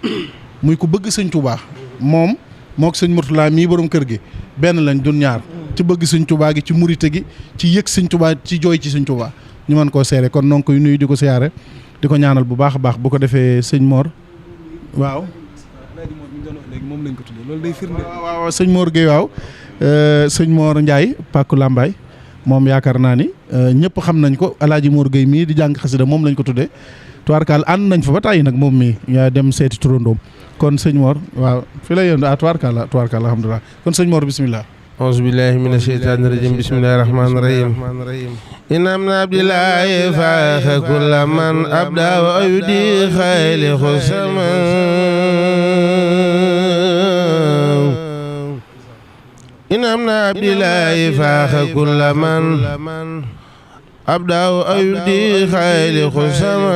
S3: muy ko bëgg sëñ Touba moom mook sëñ Mourtala mii borom kër gi benn lañ dun ñaar ci bëgg sëñ Touba gi ci murite gi ci yëg sëñ Touba ci jooy ci sëñ Touba ñu mën koo seere kon noo ngi koy nuyu di ko siyaare di ko ñaanal bu baax a baax bu ko defee sëñ Mor waaw
S6: moom lañ ko tuddee loolu day firnde.
S3: waaw sëñ Mor Gueye waaw sëñ Mor Ndiaye Pàkku Lambaay moom yaakaar naa ni ñëpp xam nañ ko Alaaji Mor Gueye mii di jàng xasida moom lañ ko tuddee tubaarkaal ànd nañ fa ba tàyyi nag moom mii yaa dem seeti turandoom kon sëñ Mor waaw fi la yëndu tubaarkaal alhamdulilah kon sëñ Mor bisimilah.
S9: auzu billahi mina sheytaani rajim bismillahi rahmaani rahim inna amna abdillahi faaxa kulla man abda wa ayudi xayli xusama inna amna abdillahi faaxa kulla man abda wa ayudi xayli xusama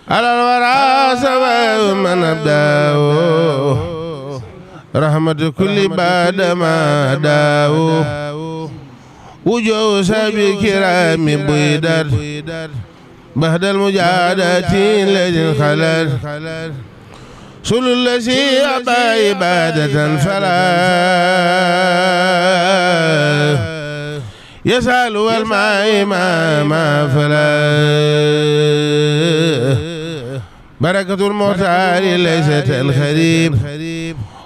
S9: alal wara sabab man abdaaw rahmatu kulli baadama daaw wujoo sabi kirami buydat bahdal mujaadati ladin xalat sulul lasi aba ibadatan fala yasalu wal ma fala barakatul muxtaari laysa al xarib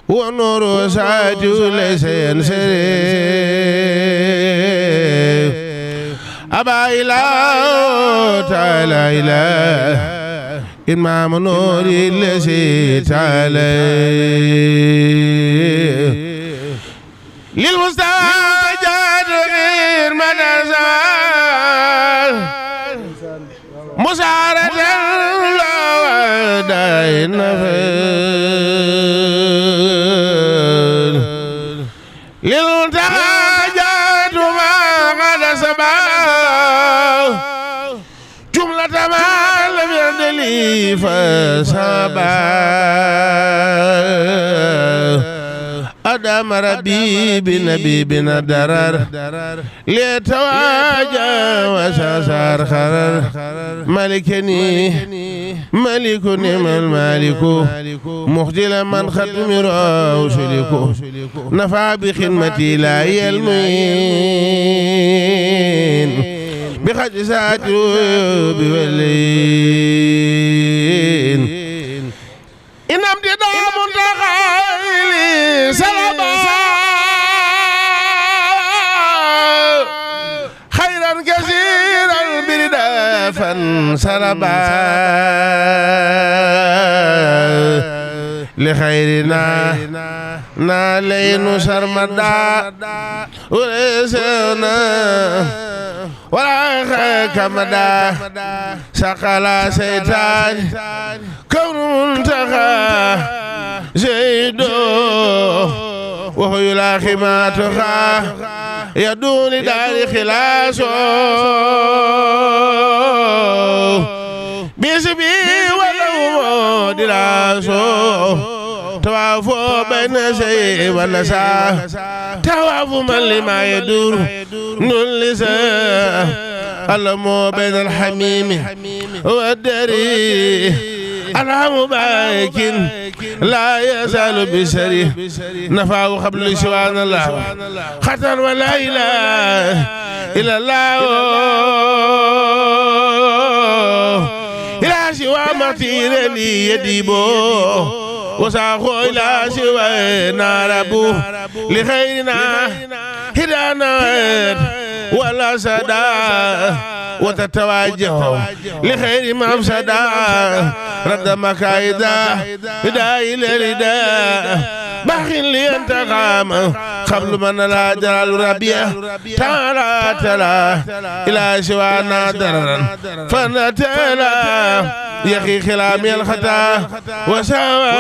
S9: wa nuuru saatu laysa yansarif aba ilaa taala ilaa imam nuuri laysa taala lil mustafa jaadir manazal musaaratan daay nafel lil tajaatu ma qada saba jumlata ma lam yadli fa saba أدام ربي بنبي بنا درر ليتواجه وساسار خرر ملكني ملك نعم المالك مخجل من ختم رسلك نفع بخدمتي لا يلمين بخج ساعة بولين إن امتدى منتقى سلامة خيرا كثيرا بردافا سلامة لخيرنا نالين سرمدا ولسنا ولا كمدا سقلا سيطان كون منتخى زيدو وهو يلاقي ما تخى يدون دار خلاصه بيسبي ولو دراسه توافو بين شيء والنساء توافو من لما يدور نلسا اللمو بين الحميم والدري أنا مبايك لا يزال بسري نفعه قبل سبحان الله خطر ولا إله إلا الله إلى سوى مطير لي يديبو وساخو إلى سوى ناربو لخيرنا هدانا ولا سدا وتتواجه لخير مفسدا رد مكايدا هداي للرداء باخن لي انتقام قبل من لا جلال ربيع تعالى تلا إلى سوى نادرا فنتلا يخي خلامي الخطا وسوى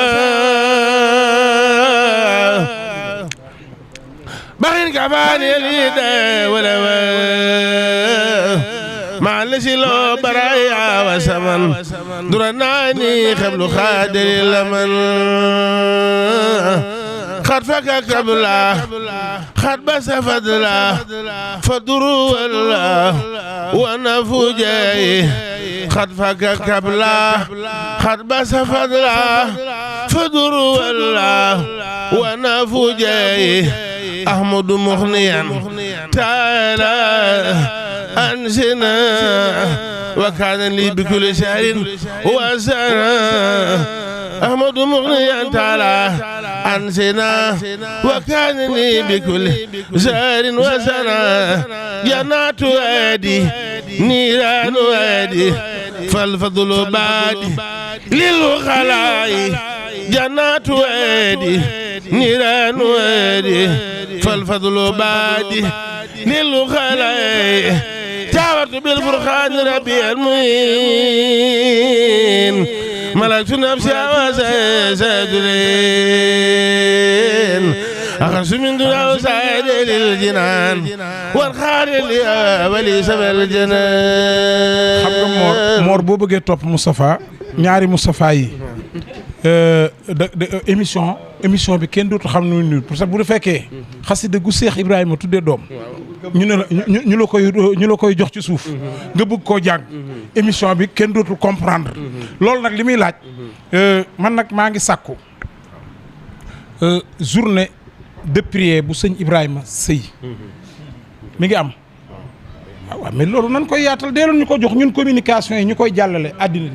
S9: باخن كفاني الهدى ولو مع لو برايا وسمن درناني قبل خادر لمن خد فك قبلا خد بس فضلا فدروا الله ونفوجي خد فك قبلا خد بس فضلا فدروا الله ونفوجي أحمد مغنيا تعالى أنسنا وكان لي بكل شهر وسنة أحمد مغنيا تعالى أنسنا وكان لي بكل شهر وسنة جنات وادي نيران وادي فالفضل بادي للخلاء جنات وادي نيران وادي فالفضل بادي للخلاء تعبت بالفرخان ربي المين ملكت نفسي وسادلين أخرج من دون وسائل للجنان والخالي لي ولي سبع الجنان.
S2: xam nga Mor boo bëggee topp Moustapha ñaari Moustapha yi émission bi kenn dootu xam nu ñu parce que bu fekkee xasida gu Seex Ibrahima tuddee doom ñu ne la ñu la koy jox ci suuf nga bëgg koo jàng émission bi kenn dootul comprendre loolu nag li muy laaj man nag maa ngi sàkku journée de prière bu sëñ Ibrahima Sëy mi ngi am waaw mais loolu nan koy yaatal dee ñu ko jox ñun communication yi ñu koy jàllale àddina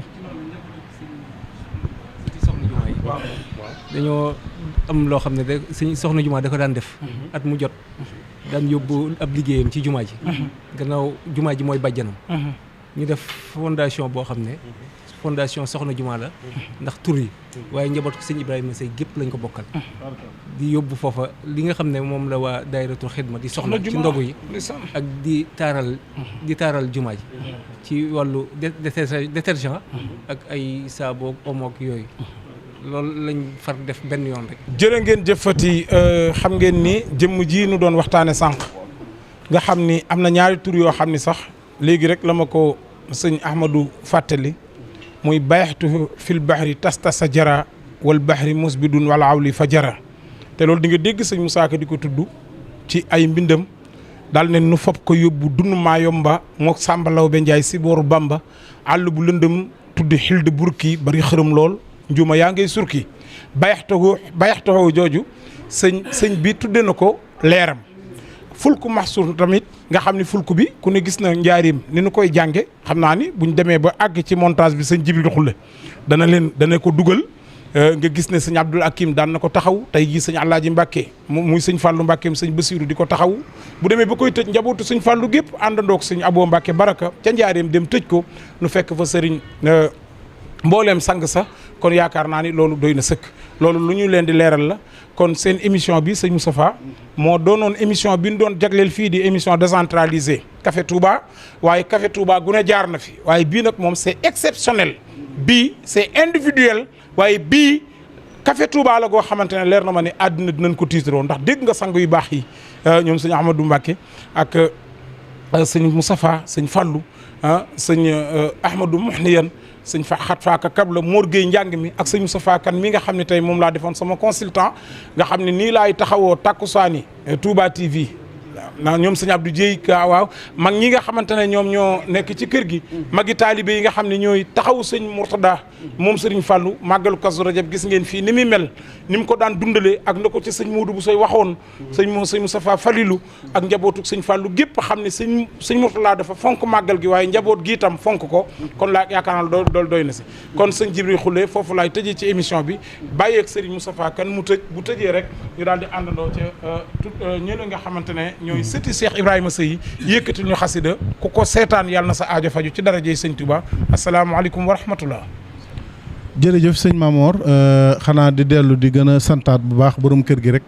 S7: dañoo am loo xam ne de suñ soxna jumaa da ko daan def at mu jot daan yóbbu ab liggéeyam ci jumaa ji gannaaw jumaa ji mooy bàjjanam ñu def fondation boo xam ne fondation soxna jumaa la ndax tur yi waaye njaboot ko sëñ Ibrahima Sëy gépp lañ ko bokkal di yóbbu foofa li nga xam ne moom la waa daayiratul xidma di soxna ci ndogu yi ak di taaral jumaa ji ci wàllu détergent ak ay saaboog omo ak yooyu loolu lañ far def benn yoon rek.
S2: jërë ngeen jëfati xam ngeen ni jëmm ji nu doon waxtaane sànq nga xam ni am na ñaari tur yoo xam ni sax léegi rek la ma ko sëñ Ahmadou fàttali muy bayaxtu fil bahri tasta sa jara wal bahri musbidun wal awli fa jara te loolu di nga dégg sëñ Moussa Ka di ko tudd ci ay mbindam daal ne nu fopp ko yóbbu dund maa yomba mook Samba Lawbe Njaay si booru Bamba àll bu lëndëm tuddi xilde burki bari xërëm lool njuma yaa ngay surki bayaxtaxoo jooju sëñ bi tudde na ko leeram fulku maxsuur tamit nga xam ni fulku bi ku ne gis na njaarim ni nu koy jànge xam naa ni buñ demee ba àgg ci montage bi sëñ Jibril Xulle dana ko dugal nga gis ne sëñ Abdul Hakim daan na ko taxaw tey jii sëñ Alaaji Mbàkke muy sëñ Fàllu Mbàkkeem sëñ Basiiru di ko taxaw bu demee ba koy tëj njabootu sëñ Fàllu gépp àndandoog sëñ Abo Mbàkke Baraka ca njaareem dem tëj ko nu fekk fa sëriñ mbooleem sang sax kon yaakaar naa ni loolu doy na sëkk loolu lu ñu leen di leeral la kon seen émission bi sëñ Moustapha moo doonoon émission bi ñu doon jagleel fii di émission décentralisée Café Touba waaye Café Touba gu ne jaar na fi waaye bii nag moom c'est exceptionnel bii c'est individuel waaye bii Café Touba la goo xamante ne leer na ma ne àddina dinañ ko tiitaroo ndax dégg nga sang yu baax yi ñoom sëñ Ahmadou Mbacké ak sëñ Moustapha sëñ Fallou sëñ Ahmadou Mouhniyan sëñ fa xat faaka kabla Mor Gueye njàng mi ak sëñ Moustapha Kane mi nga xam ne tey moom laa defoon sama consultant nga xam ne nii laay taxawoo takkusaani Touba TV waaw ñoom sëñ Abdou Dieye ka waaw mag ñi nga xamante ne ñoom ñoo nekk ci kër gi magi taalibe yi nga xam ne ñooy taxaw sëñ Mourtada moom sëriñ Fallou màggalu Kazu Rajab gis ngeen fii ni muy mel ni mu ko daan dundalee ak na ko ci sëñ Modou bu soy waxoon sëñ Moustapha Falilou ak njabootu sëñ Fallou gépp xam ne sëñ Mourtada dafa fonk màggal gi waaye njaboot gi itam fonk ko kon laa yaakaar naa dool doy na si kon sëñ Jibril Khoule foofu laay tëjee ci émission bi bàyyeeg sëriñ Moustapha Kane mu tëj bu tëjee rek ñu daal di àndandoo ca ñële nga xamante ne ñooy sëti Cheikh Ibrahima Seye yëkkati ñu xasida ku ko seetaan yàlla na sa aajo faju ci darajey sëñ Touba asalaamaaleykum wa rahmatullah.
S3: jërëjëf sëñ Mamor xanaa di dellu di gën a santaat bu baax borom kër gi rek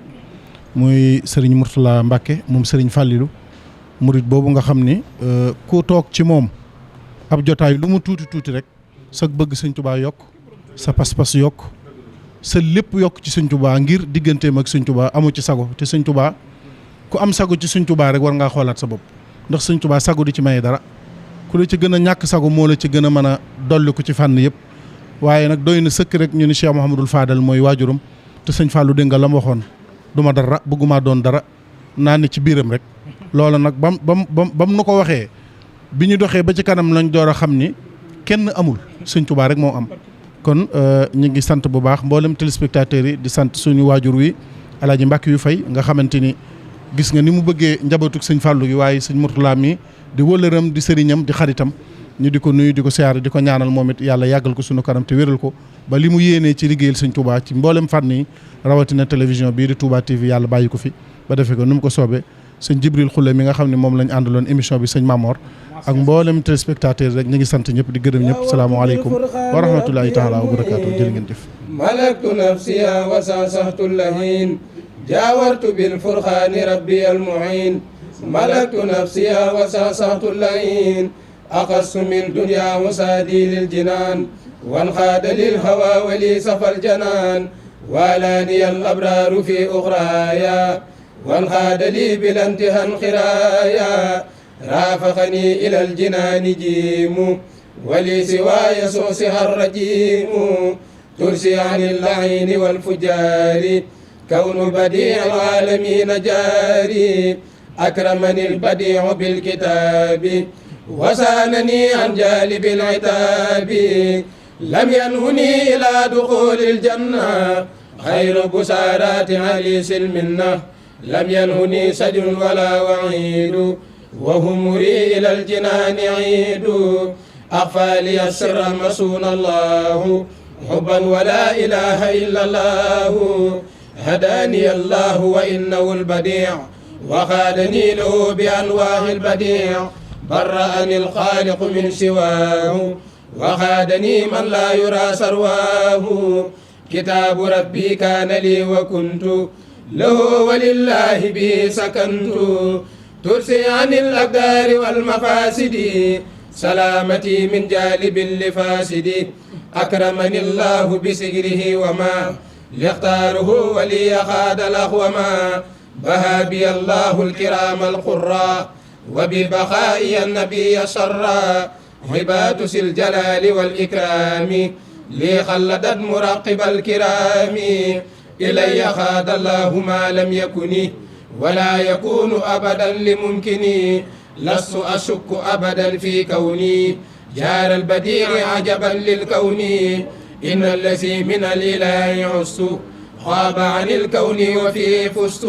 S3: muy sëriñ Mourtala Mbacke moom sëriñ Fallilou murit boobu nga xam ni ku toog ci moom ab jotaay lu mu tuuti rek sa bëgg sëñ Touba yokk sa pas-pas yokk sa lépp yokk ci sëñ Touba ngir digganteem ak sëñ Touba amu ci sago te sëñ Touba ku am sago ci sëñ Touba rek war ngaa xoolaat sa bopp ndax sëñ Touba sago di ci maye dara ku la ci gën a ñàkk sago moo la ci gën a mën a dolli ko ci fànn yëpp waaye nag doy na sëkk rek ñu ni Cheikh Mouhamadul Fadal mooy waajuram te sëñ Fallou dégg nga la ma waxoon du ma dara bëgguma doon dara naa ne ci biiram rek loola nag bam nu ko waxee bi ñu doxee ba ci kanam lañ door a xam ni kenn amul sëñ Touba rek moo am kon ñu ngi sant bu baax mboolem téléspectateurs yi di sant suñu waajur wi Alaaji Mbàkke yu fay nga xamante ni gis nga ni mu bëggee njabootuk sëñ Fallou gi waaye sëñ Mourtala mi di wëlëram di sëriñam di xaritam ñu di ko nuyu di ko siyaare di ko ñaanal moom it yàlla yàggal ko sunu kanam te wéral ko ba li mu yéenee ci liggéeyal sëñ Touba ci mboolem fànn yi rawatina télévision bii di Touba TV yàlla bàyyi ko fi ba defee ko nu mu ko soobee sëñ Jibril Khoule mi nga xam ne moom lañ àndaloon émission bi sëñ Mamor ak mboolem téléspectateur rek ñu ngi sant ñëpp di gërëm ñëpp salaamaaleykum wa rahmatulahi taala wa barakaatu jërë ngeen jëf
S10: malaktu nafsiya wa sasahtu lahin jaawartu bil furxaani rabbi al muin malaktu nafsiya wa sasahtu lahin أخص من دنيا مسادي للجنان وانخاد للهوى ولي صفى الجنان والاني الأبرار في أخرايا وانخاد لي بلا انتهى خرايا رافقني إلى الجنان جيم ولي سواي سوسها الرجيم ترسي عن اللعين والفجار كون بديع العالمين جاري أكرمني البديع بالكتاب وسانني عن جالب العتاب لم ينهني إلى دخول الجنة خير بسارات عليس المنة لم ينهني سجن ولا وعيد وهمري إلى الجنان عيد أخفى لي السر مسون الله حبا ولا إله إلا الله هداني الله وإنه البديع وخادني له بأنواع البديع برأني الخالق من سواه وخادني من لا يرى سرواه كتاب ربي كان لي وكنت له ولله به سكنت ترسي عن الأقدار والمفاسد سلامتي من جالب لفاسد أكرمني الله بسجره وما لاختاره ولي خاد الأخوما بها بي الله الكرام القراء وببقائي النبي سرا عباد ذي الجلال والإكرام لي خلدت مراقب الكرام إلي خاد الله ما لم يكن ولا يكون أبدا لممكن لست أشك أبدا في كوني جار البديع عجبا للكون إن الذي من الإله عست خاب عن الكون وفيه فزت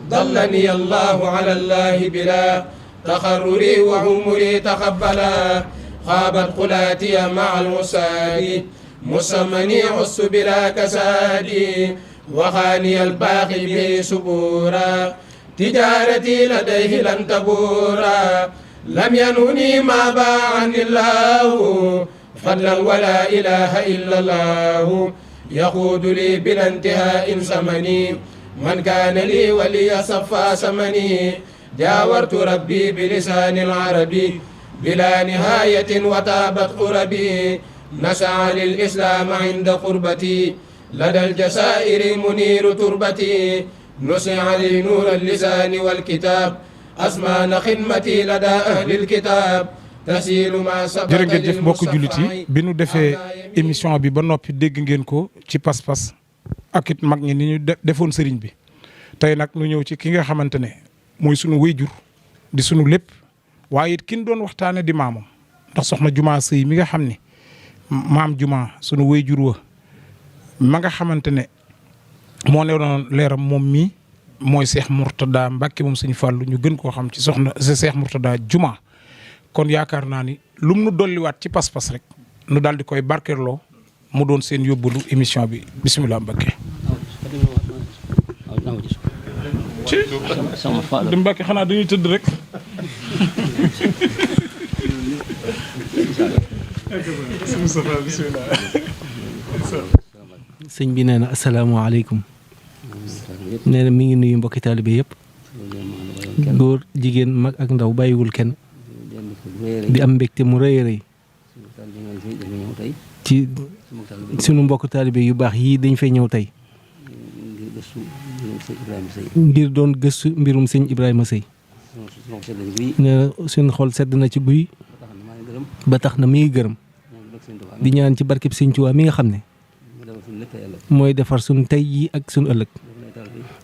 S10: ضلني الله على الله بلا تخرري وعمري تقبلا خابت قلاتي مع الوساد مسمني عس بلا كساد وخاني الباقي به سبورا تجارتي لديه لن تبورا لم ينهني ما باعني الله فضلا ولا إله إلا الله يقود لي بلا انتهاء سمني من كان لي ولي صفى سمني جاورت ربي بلسان العربي بلا نهاية وتابت قربي نسعى للإسلام عند قربتي لدى الجسائر منير تربتي نسع لي نور اللسان والكتاب أسمان خدمتي لدى أهل الكتاب تسيل ما سبق
S2: jërëjëf mbokk jullit yi bi nu defee émission bi ba noppi dégg ngeen ko ci pas-pas ak it mag ñi ni ñu defoon sëriñ bi tey nag nu ñëw ci ki nga xamante ne mooy sunu wéyjur di sunu lépp waaye it kin doon waxtaane di maamam ndax soxna Juma Sëy mi nga xam ne maam Juma sunu wéyjur wa ma nga xamante ne moo ne doon leeram moom mii mooy Cheikh Mourtada Mbacke moom Sëñ Fallu ñu gën koo xam ci soxna Cheikh Mourtada Juma kon yaakaar naa ni lum nu dolliwaat ci pas-pas rek nu daal di koy barkeeloo mu doon seen yóbbalu émission bi bisimilah Mbacke. di Mbacke xanaa dañuy tëdd rek.
S7: sëñ bi nee na asalaamaaleykum. nee na mi ngi nuyu mbokki taalibe yëpp. góor jigéen mag ak ndaw bàyyiwul kenn. di am mbégte mu rëy a rëy. ci sunu mbokk taalibe yu baax yii dañ fay ñëw tey. ngir doon gëstu mbirum sëñ Ibrahima Sëy. nee na suñu xol sedd na ci guy. ba tax na mi ngi gërëm. di ñaan ci barkeb Sëñ Tuubaa mi nga xam ne. mooy defar suñu tey jii ak suñu ëllëg.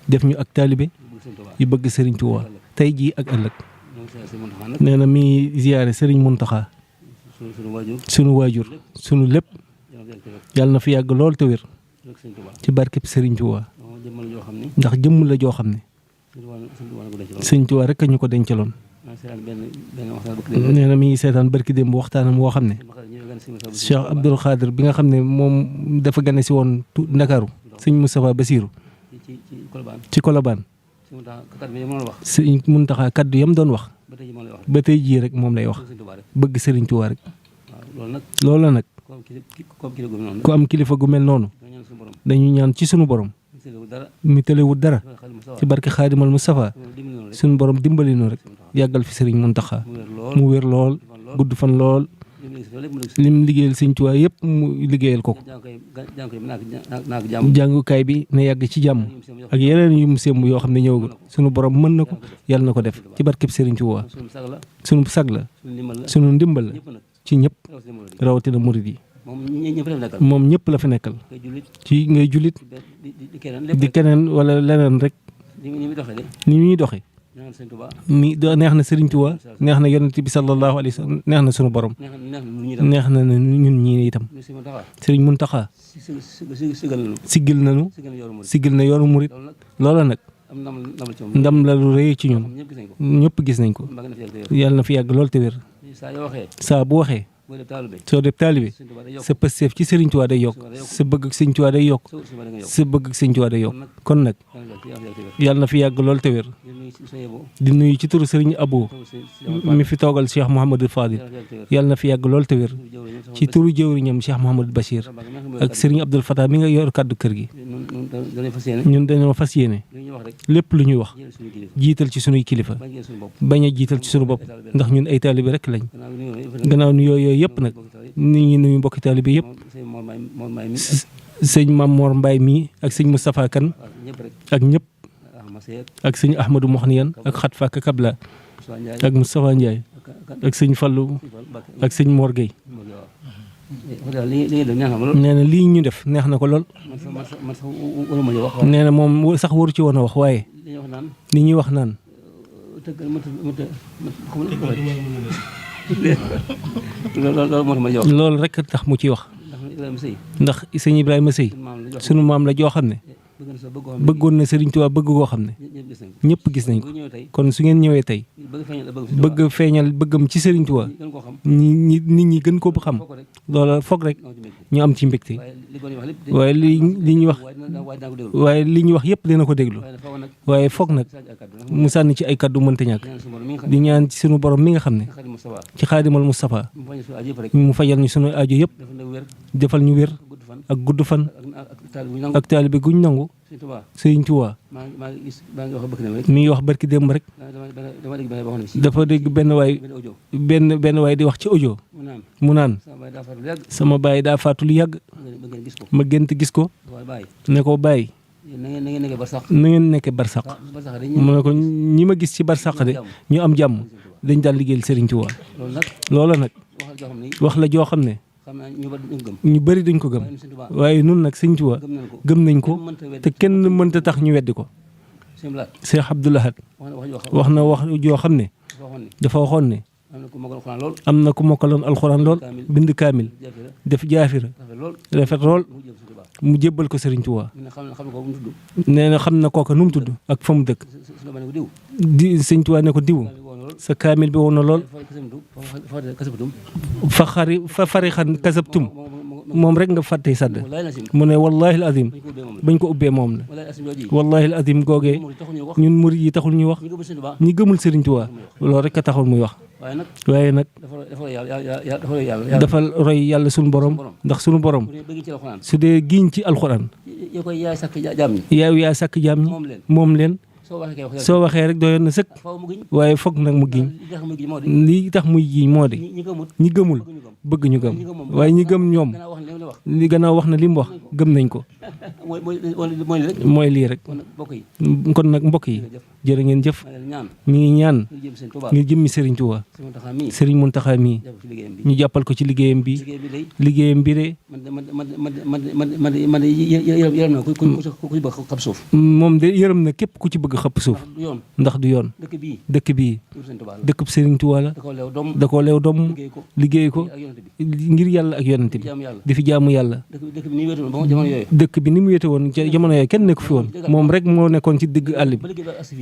S7: def ñu ak taalibe yu bëgg Sëriñ Tuubaa tey jii ak ëllëg. nee na mi ngi ziyaare Sëriñ Muntaxa sunu waajur sunu lépp yàlla na fi yàgg lool te wér ci barkeb Sëriñ Tuubaa ndax jëmm la joo xam ne Sëriñ Tuubaa rek a ñu ko dencaloon. nee na mi ngi seetaan barki démb waxtaanam woo xam ne Cheikh Abdoul Khadir bi nga xam ne moom dafa gane si woon Ndakaaru sëñ Moustapha Bassirou ci Colobane Sëriñ Muntaxa kaddu yam doon wax ba tey jii rek moom lay wax bëgg Sëriñ Tuubaa rek. loolu nag ku am kilifa gu mel noonu dañu ñaan ci sunu borom mi tëlewut dara ci barke Xaadimal Mustafa sunu borom dimbali nu rek yàggal fi Sëriñ Muntaxa mu wér lool gudd fan lool lim liggéeyal Sëriñ Tuubaa yëpp mu liggéeyal ko jàngukaay bi na yàgg ci jàmm ak yeneen yu mu sémb yoo xam ne ñëwagul sunu borom mën na ko yàlla na ko def ci barkeb Sëriñ Tuubaa sunu sag la sunu ndimbal la ci ñëpp rawatina murid yi moom ñëpp la fi nekkal ci ngay jullit di keneen wala leneen rek ni muy doxe mi neex na Sëriñ Tuubaa neex na yonent bi sallallahu alayhi wa sallam neex na sunu borom neex na ñun ñii itam Sëriñ Muntaxa siggil na yoonu murit loola nag ndam la lu rëy ci ñun ñëpp gis nañ ko yàlla na fi yàgg lool te wér saa bu waxee soo def taalibe sa pësteef ci Sëriñ Tuubaa day yokk sa bëgg ak Sëriñ Tuubaa day yokk sa bëgg ak Sëriñ Tuubaa day yokk kon nag yàlla na fi yàgg lool te wér di nuyu ci turu Sëriñ Abo mi fi toogal Cheikh Mouhamadou Fadil yàlla na fi yàgg lool te wér ci turu jëwriñam Cheikh Mouhamadou Bachir ak Sëriñ Abdoul Fatah mi nga yor kàddu kër gi ñun dañoo fas yéene lépp lu ñuy wax jiital ci sunuy kilifa bañ a jiital ci sunu bopp ndax ñun ay taalibe rek lañ gannaaw nu yooyu yëpp nag nit ñi nuyu mbokki taalibe yëpp sëñ Mamor Mbaye mii ak sëñ Moustapha Kane ak ñëpp ak sëñ Ahmadou Mokhniyan ak Xat Fakka Kabla ak Moustapha Ndiaye ak sëñ Fallou ak sëñ Mor Gueye nee na lii ñu def neex na ko lool. nee na moom sax waru ci woon a wax waaye li ñuy wax naan loolu rek tax mu ciy wax ndax sëñ Ibrahima Sëy sunu maam la joo xam ne bëggoon na Sëriñ Tuubaa bëgg koo xam ne ñëpp gis nañ ko kon su ngeen ñëwee tey bëgg feeñal bëggam ci Sëriñ Tuubaa nit ñi gën ko xam loola foog rek ñu am ci mbégte waaye li ñuy wax yëpp dina ko déglu waaye foog nag mu sànni ci ay kaddu mënta ñàkk di ñaan ci sunu borom mi nga xam ne ci Xaadimal Mustafa mu fajal ñu sunu aajo yëpp defal ñu wér ak gudd fan ak taalibe guñ nangu Sëriñ Tuubaa mi ngi wax barki démb rek dafa dégg benn waay di wax ci audio mu naan sama baay daa faatu lu yàgg ma gént gis ko ne ko baay na ngeen nekkee barsaq mu ne ko ñi ma gis ci barsaq de ñu am jàmm dañ daan liggéeyal Sëriñ Tuubaa loola nag wax la joo xam ne ñu bëri dañ ko gëm waaye nun nag Sëriñ Tuubaa gëm nañ ko te kenn mënta tax ñu weddi ko Cheikh Abdoul Ahad wax na wax joo xam ne dafa waxoon ne am na ku mokkaloon alxuraan lool bind kaamil def jaafira rafet lool mu jébbal ko Sëriñ Tuubaa nee na xam na kooka nu mu tudd ak fa mu dëkk di Sëriñ Tuubaa ne ko diw sa kaamil bi woon na lool fa farixan kasabtum moom rek nga fàttee sadd mu ne wallahi al azim bañ ko ubbee moom la wallahi al azim googee ñun murid yi taxul ñuy wax ñi gëmul Sëriñ Tuubaa loolu rek a taxul muy wax waaye nag dafa roy yàlla sunu borom ndax sunu borom su dee giñ ci alxuraan yow yaa sàkk jaam ñi moom leen soo waxee rek doyoon na sëkk waaye foog nag mu giñ lii tax muy giñ moo de ñi gëmul bëgg ñu gëm waaye ñi gëm ñoom li gannaaw wax na li mu wax gëm nañ ko mooy lii rek kon nag mbokk yi jërë ngeen jëf mi ngi ñaan ngir jëmmi Sëriñ Tuubaa Sëriñ Muntaxa mii ñu jàppal ko ci liggéeyam bi de moom de yërëm na képp ku ci bëgg xëpp suuf ndax du yoon dëkk bii dëkkub Sëriñ Tuubaa la da koo leew doom liggéey ko ngir yàlla ak yonent bi di fi jaamu yàlla dëkk bi ni mu wéete woon jamono yooyu kenn nekku fi woon moom rek moo nekkoon ci digg àll bi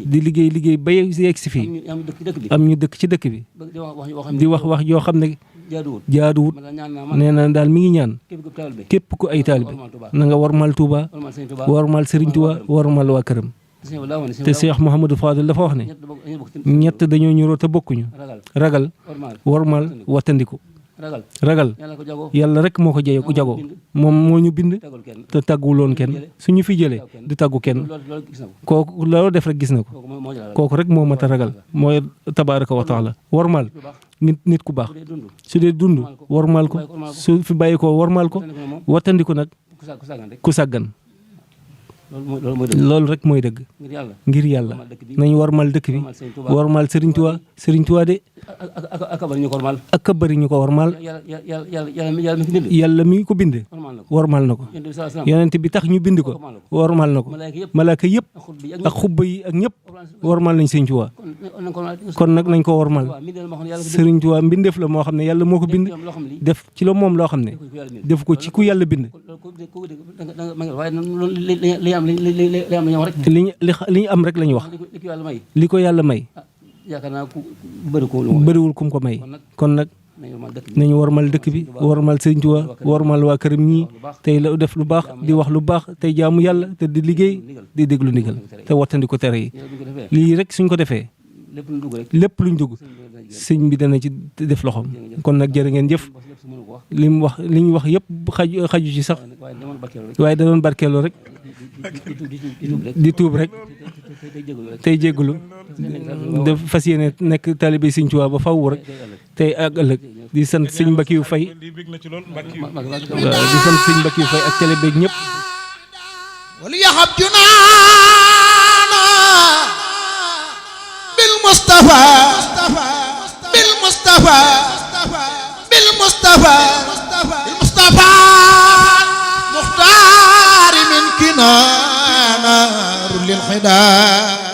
S7: di liggéey ba yegg si fii am ñu dëkk ci dëkk bi di wax joo xam ne jaaduwut nee na daal mi ngi ñaan képp ku ay taalibe na nga warmal Tuuba warmal Sëriñ Tuuba warmal waa këram te Cheikh Mouhamadou Fadel dafa wax ne ñett dañoo ñuroo te bokkuñu ragal warmal wattandiku ragal yàlla rek moo ko jagoo moom moo ñu bind te tàgguwuloon kenn suñu fi jëlee du tàggu kenn kooku loolu def rek gis na ko kooku rek moo mat a ragal mooy tabaaraka wa taala warmal nit ku baax su dee dund warmal ko su fi bàyyi ko warmal ko wattandiku nag ku sàggan loolu rek mooy dëgg ngir yàlla nañu warmal dëkk bi warmal Sëriñ Tuubaa de ak bari ñu ko warmal yàlla mi ko bind warmal na ko yonent bi tax ñu bind ko warmal na ko malaaka yëpp ak xubba yi ak ñëpp warmal nañ Sëriñ Tuubaa kon nag nañ ko warmal Sëriñ Tuubaa mbindeef la moo xam ne yàlla moo ko bind def ci la moom loo xam ne def ko ci ku yàlla bind li ñu am rek la ñu wax li ko yàlla may bëriwul kum ko may kon nag nañu warmal dëkk bi warmal Sëriñ Tuubaa warmal waa këram ñii tey la def lu baax di wax lu baax tey jaamu yàlla te di liggéey di déglu ndigal te wattandi ko tere yi lii rek suñ ko defee lépp luñ dugg sëñ bi dana ci def loxoom kon nag jërë ngeen jëf li ñu wax yëpp xaju ci sax waaye da doon barkeeloo rek di tuub rek tey jéggulu def fas yéene nekk taalibe Sëriñ Tuubaa ba faw rek tey ak ëllëg di sant sëñ Mbakiyu Fay di sant sëñ Mbakiyu Fay ak télé beeg ñëpp
S1: wali yaxab junaana bil Mustafa bil Mustafa bil Mustafa واحدا